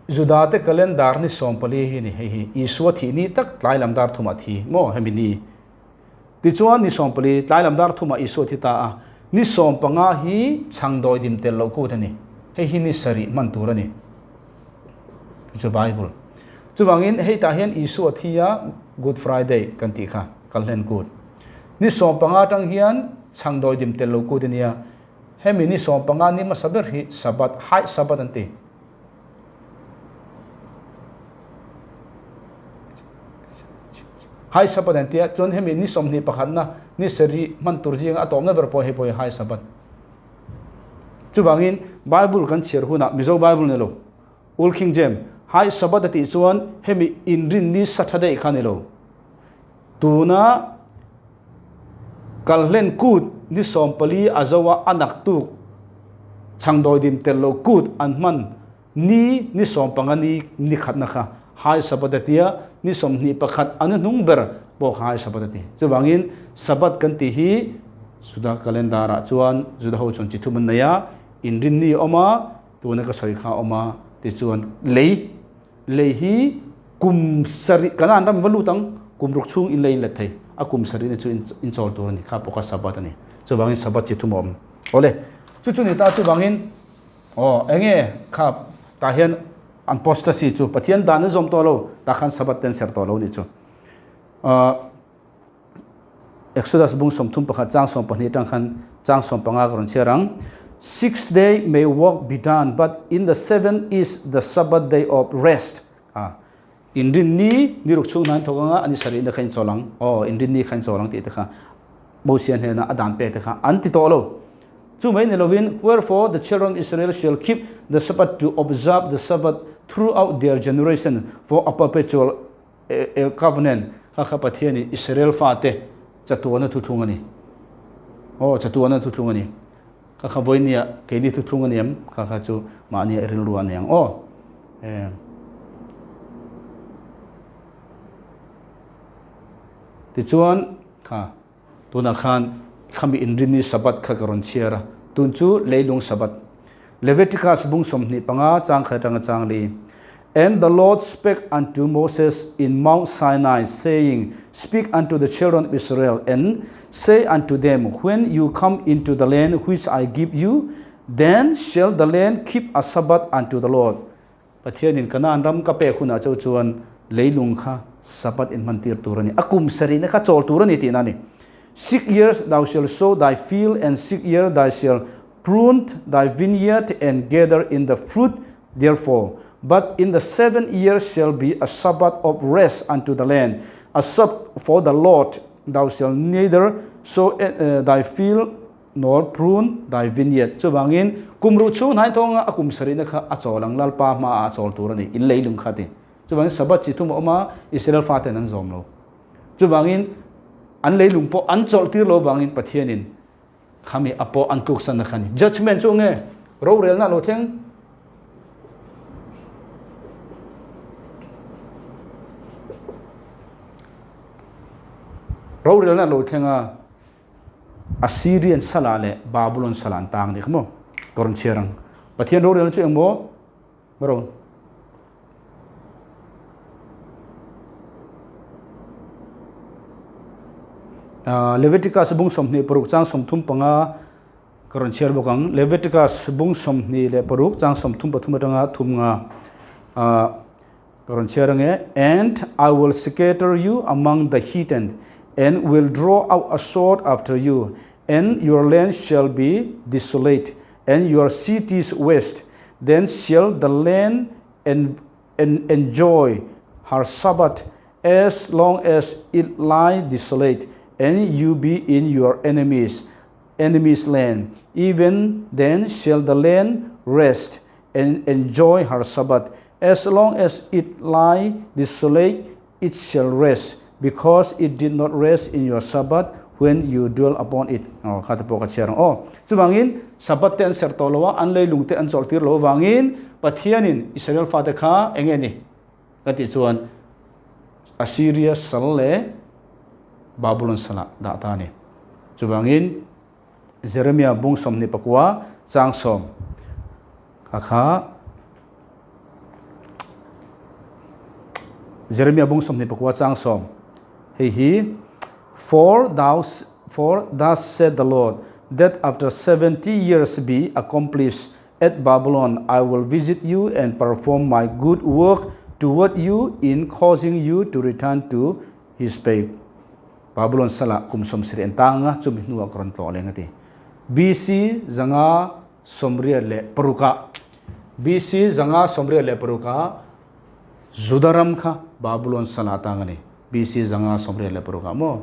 Juda te calendar ni 14 hi ni hei hi Isua thih ni tak tlai lam dar thumah thi maw hemi ni Tichuan ni 14 tlai lam dar thumah Isua thi ta a ni 15 hi chhangdawi dim tel loh kut a ni hei hi ni sarih hman tur a ni. Chu Bible. Chuvangin hei tah hian Isua thi a Good Friday kan tih kha kalhlen kut. Ni 15 atang hian chhangdawi dim tel lo kut a nia. Hemi ni 15 ni hmasa ber hi Sabbath, High Sabbath an ti. High Sabbath an tia chuan hemi ni 21na ni sarih hman tur zinga a tawpna ber pawh hei pawh hi High Sabbath. Chuvangin Bible kan chhiar hunah Mizo Bible ni lo, Old King James, High Sabbath a tih chuan hemi inrinni sa tha daih kha ni lo. Tuna kalhlen kut ni 14 a zo a a naktuk chhangdawidim tel lo kut an hman ni ni 15 ni ni khatna kha High Sabbath a tia ni 21 a hnuhnung ber pawh kha High Sabbath a ti. Chuvangin Sabbath kan tih hi Juda calendar ah chuan Juda ho chuan chi thum an nei a, inrinni a awm a, tuna ka sawi kha a awm a tichuan lei lei hi kum sarih Kanaan ram va lut ang kum ruk chhung in lei in let thei a kum sarih na chu in chawl tur a ni kha pawh kha Sabbath a ni. Chuvangin Sabbath chi thum a awm. Awle chu chu ni ta chuvangin aw enge kha tah hian an apostasy chu Pathian dan an zawm tawh lo tah khan Sabbath te an serh tawh lo a nih chu. Exodus bung 31 chang 12 atang khan chang 15 ka rawn chhiar ang. Six day may work be done but in the seventh is the Sabbath day of rest. A inrinni ni ruk chhung hnain thawk anga ani sarih na kha in chawl ang. Aw inrinni kha in chawl ang tih te kha Mosia hnena a dan pek te kha an ti tawh lo. Chu mai ni lovin wherefore the children of Israel shall keep the Sabbath to observe the Sabbath throughout their generation for a perpetual Covenant kha kha Pathianin Israel fate chatuana thuthlung a ni. Aw, chatuana thuthlung a ni. Kha kha vawinia keini thuthlung a ni em? Kha kha chu mahnia rilru a ni ang aw. E. Tichuan kha tunah khan khami inrinni Sabbath kha ka rawn chhiar a. Tun chu leilung Sabbath. Leviticus bung 25 chang khat atanga chang li. And the Lord spake unto Moses in Mount Sinai, saying, Speak unto the children of Israel, and say unto them, When you come into the land which I give you, then shall the land keep a Sabbath unto the Lord. Pathianin Kanaan ram ka pek hunah chauh chuan leilung kha Sabbath in hmantir tur a ni. A kum sarihna kha chawl tur a ni tihna a ni. Six years thou shall sow thy field, and six years thou shall prune thy vineyard and gather in the fruit therefore. But in the seventh year shall be a Sabbath of rest unto the land, a Sabbath for the Lord. Thou shalt neither sow thy field nor prune thy vineyard. Chuvangin kum ruh chhung hnai thawnga a kum sarihna kha a chawl ang, Lalpa hmaah a chawl tur a ni, in leilung kha ti. Chuvangin Sabbath chi thum a awm a, Israel faten an zawm lo. Chuvangin an leilung pawh an chawlh tir lo vangin Pathianin Khami a pawh an tluksan na kha ni. Judgment chu nge rorelna lo thleng? Rorelna lo thleng a Assyrian sala leh Babylon sala an tang ni kha maw? Ka rawn chhiar ang. Pathian rorelna chu eng maw? Ro. Leviticus bung 26 chang 35 ka rawn chhiar bawk ang. Leviticus bung 26 chang 33 atanga thum nga ka rawn chhiar ange. And I will scatter you among the heathen and will draw out a sword after you. And your land shall be desolate, and your cities waste, then shall the land en en enjoy her sabbath as long as it lie desolate, and you be in your enemies enemy's land. Even then shall the land rest and enjoy her sabbath. As long as it lie desolate, it shall rest, because it did not rest in your sabbath when you dwell upon it. Aw, kha te pawh ka chhiar ang aw. Chuvangin, Sabbath te an serh tawh lo a, an leilung te an chawlh tir lo avangin Pathianin Israel fate kha eng nge ni ka tih chuan Assyria sal leh Babulon salah dah ta a ni. Chuvangin, Jeremia bung 29 chang sawm kha kha Jeremia bung 29 chang sawm hei hi For thou for thus said the Lord that after 70 years be accomplished at Babylon I will visit you and perform my good work toward you in causing you to return to his pay. Babylon salah kum 70 an tang anga chumi hnuah ka rawn tlawh leng a ti. BC 586 ah BC 586 ah Juda ram kha Babylon salah tang a ni. BC 586 ah maw?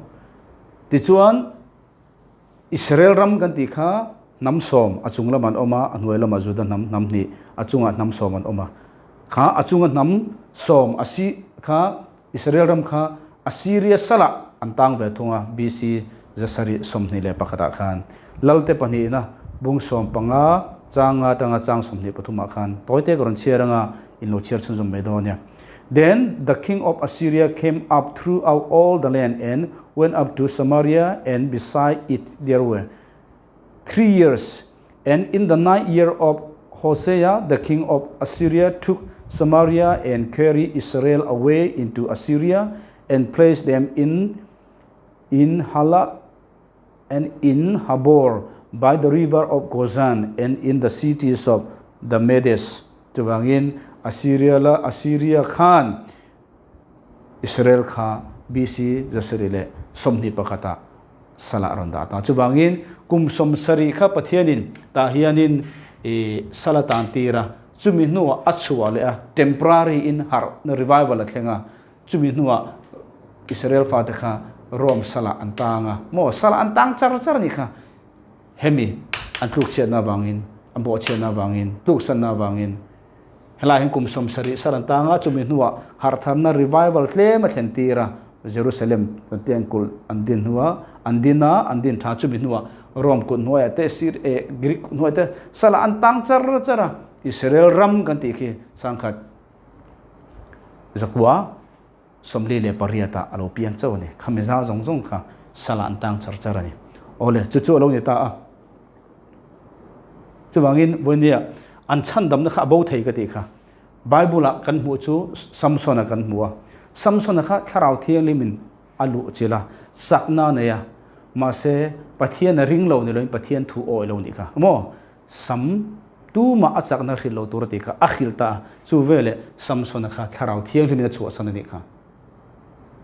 Tichuan Israel ram kan tih kha hnam sawm a chung lamah an awm a, a hnuai lamah Juda hnam hnam hnih a chungah hnam sawm an awm a. Kha a chunga hnam sawm a si kha Israel ram kha Assyria salah an tang ve thung a, BC 721 ah khan. Lalte pahnihna bung 15 chang nga atanga chang 23 ah khan tawite ka rawn chhiar anga in lo chhiar chhunzawm mai dawn nia. Then the king of Assyria came up throughout all the land and went up to Samaria and beside it there were 3 years. And in the ninth year of Hosea, the king of Assyria took Samaria and carried Israel away into Assyria and placed them in in Halah and in Habor by the river of Gozan and in the cities of the Medes. Chuvangin Assyria la Assyria khan Israel kha BC 721 ah salah rawn dah ta. Chuvangin kum 70 kha Pathianin tah hianin i sala tan tir a, chumi hnuah a chhuah leh a, temporary in harh na revival a thleng a, chumi hnuah Israel fate kha Rome salah an tang a, maw salah an tang char char a nih kha. Hemi an tlukchhiatna avangin, an bawhchhiatna avangin, tluksanna avangin Helai hian kum 70 sar an tang a, chumi hnuah harhtharna revival tlem a thlen tir a, Jerusalem kan tih an kulh an din hnuah an din a, an din tha chumi hnuah Rome kut hnuaiah te Sir eh Greek kut hnuaiah te salah an tang char char a, Israel ram kan tih khi 1948 ah a lo piang chauh a ni, khami zau zawng zawng kha salah an tang char char a ni. Awle, chu chu a lo ni ta a. Chuvangin vawinia an chhandamna kha a bo thei ka tih kha Bible ah kan hmuh chu Samson-a kan hmu a. Samson-a kha Thlarau Thianghlimin a luh chilh a, chakna a nei a, mahse Pathian a ring lo ni loin Pathian thu awi lo nih kha maw? Sam tumah a chakna hrilh lo tur a tih kha a hrilh ta a, chu veleh Samson-a kha Thlarau Thianghlimin a chhuahsan a nih kha.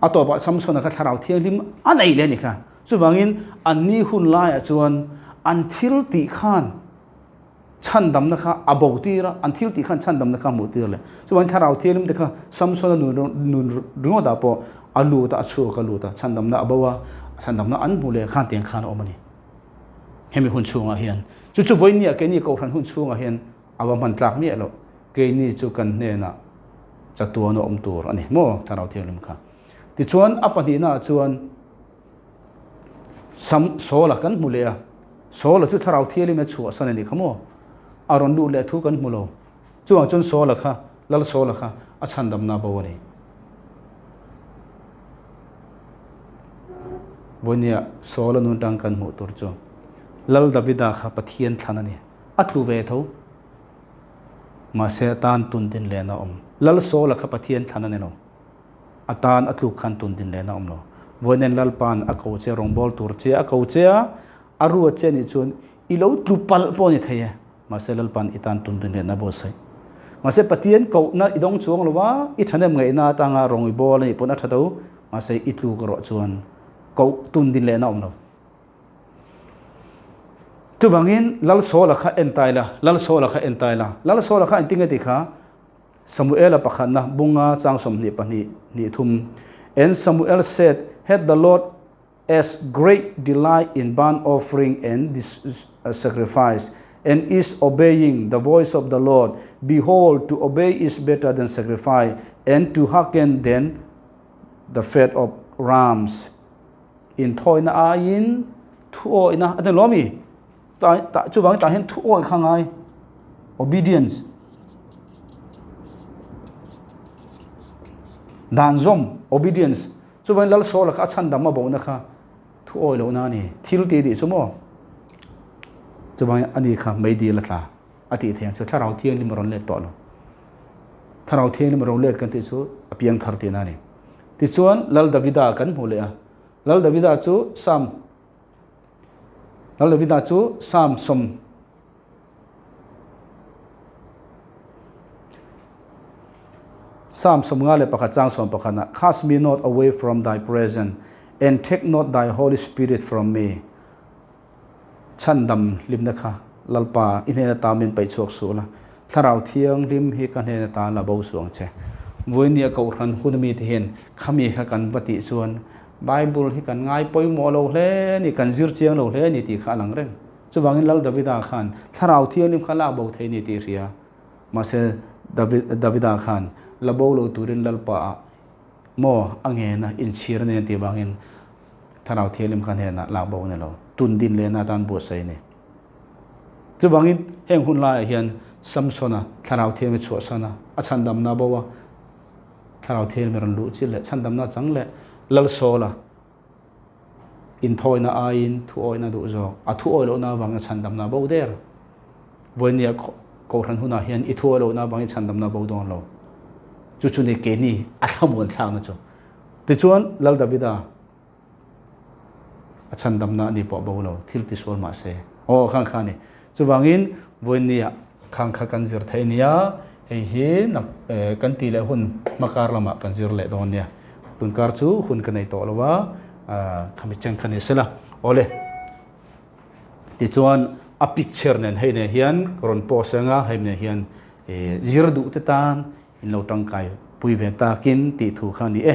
A tawpah Samson-a kha Thlarau Thianghlim a nei leh a nih kha. Chuvangin anni hun laiah chuan an thil tih khan chhandamna kha a bo tir a, an thil tih khan chhandamna kha a hmuh tir leh. Chuvangin Thlarau Thianghlim te kha Samson-a nun ringawtah pawh a lut a, a chhuak a lut a, chhandamna a bo a, chhandamna an hmu leh khan tiang khan a awm a ni. Hemi hun chhungah hian chu chu vawinia keini Kohhran hun chhungah hian a va hman tlak miah loh. Keini chu kan hnenah chatuan a awm tur a ni maw Thlarau Thianghlim kha. Tichuan a pahnihnaah chuan Sam Saula kan hmu leh a, Saula chu Thlarau Thianghlim a chhuahsan a nih kha maw? A rawn luh leh thu kan hmu lo. Chuvang chuan Saula kha, Lal Saula kha a chhandamna bo a ni. Vawinia Saula nun tang kan hmuh tur chu Lal Davida kha Pathian thlan a ni. A tlu ve tho. Mahse a tan tun din lehna a awm. Lal Saula kha Pathian thlan a ni lo. A tan a tluk khan tun din lehna a awm lo. Vawiin Lalpa'n a ko che, rawngbâwl tur che a ko che a, a ruat che anih chuan i lo tlu palh pawh a ni thei e. Mahse Lalpa'n i tan tun din lehna a buatsaih. Mahse Pathian kohna i dawng chuang lo va, i thahnem ngaihna atanga rawng i bâwl anih pawn a tha tho, mahse i tluk erawh chuan koh tun din lehna a awm lo. Chuvangin Lal Saula kha en tai la, Lal Saula kha en tai la. Lal Saula kha engtin nge tih kha? Samuela pakhatna bunga chang 22 hnih thum. And Samuel said, Had the Lord as great delight in burnt offering and this sacrifice, and is obeying the voice of the Lord, behold, to obey is better than sacrifice, and to hearken than the fat of rams. Inthawina aiin thuawihna a ni lo ami? Ta ta chuvangin tah hian thuawih kha ngai obedience dan zawm obedience chuvangin lal Saula kha a chhandam a bohna kha thuawih lohna a ni thil tih tih chu maw chuvangin ani kha meidil a tla a tih theih ang chu thlarau thianghlim a rawn let tawh lo thlarau thianghlim a rawn let kan tih chu a piang thar tihna a ni tichuan lal Davida kan hmuh leh a lal Davida chu Psalm Lal Davida chu Psalm sawm Psalm 51 chang 11 ah, Cast me not away from thy presence, and take not thy Holy Spirit from me. Chhandam hlimna kha Lalpa i hnen ata min paih chhuak suh la, Thlarau Thianghlim hi ka hnen ata la bo suh ang che. Vawinia Kohhran hun ami te hian khami kha kan va tih chuan Bible hi kan ngai pawimawh lo hle a ni, kan zir chiang lo hle a ni tih kha a lang reng. Chuvangin Lal Davida khan Thlarau Thianghlim kha lak bo thei a ni tih hria. Mahse David Davida khan la bo lo turin Lalpa ah maw a ngen a, inchhir a nei a tih vangin Thlarau Thianghlim kha hnenah lak bo a ni lo. Tun din lehna atan buatsaih a ni. Chuvangin heng hun laiah hian Samsona Thlarau Thianghlim chhuahsan a, a chhandamna bo a, Thlarau Thianghlim rawn luh chil leh chhandamna chang leh Lalsawla inthawina aiin thuawihna duh zawk. A thuawih lohna avangin chhandamna bo der. Vawinia Kohhran hunah hian i thuawih lohna avangin chhandamna bo dawn lo. Chu chu ni keini a thlamuan thlakna chu. Tichuan Lal Davida a chhandamna a ni pawh bo lo, thil tisual mah se. Aw, khang kha a ni. Chuvangin, vawinia khang kha kan zir thei nia, hei hi nak kan tih leh hun hmakar lamah kan zir leh dawn nia. Tunkar chu hun ka nei tawh lo a, khami cheng kha ni sela. Awle, tichuan a picture nen hei nen hian ka rawn post ang a, hei nen hian zir duh te tan in lo tangkai pui ve takin tih thu kha a ni e.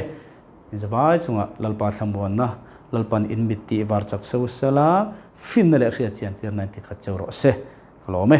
Zavai chungah Lalpa thlamuanna, Lalpan in mit tih var chak seu sela, finna leh hriatchian tirna in tikhat cheu rawh se. Ka lawm e.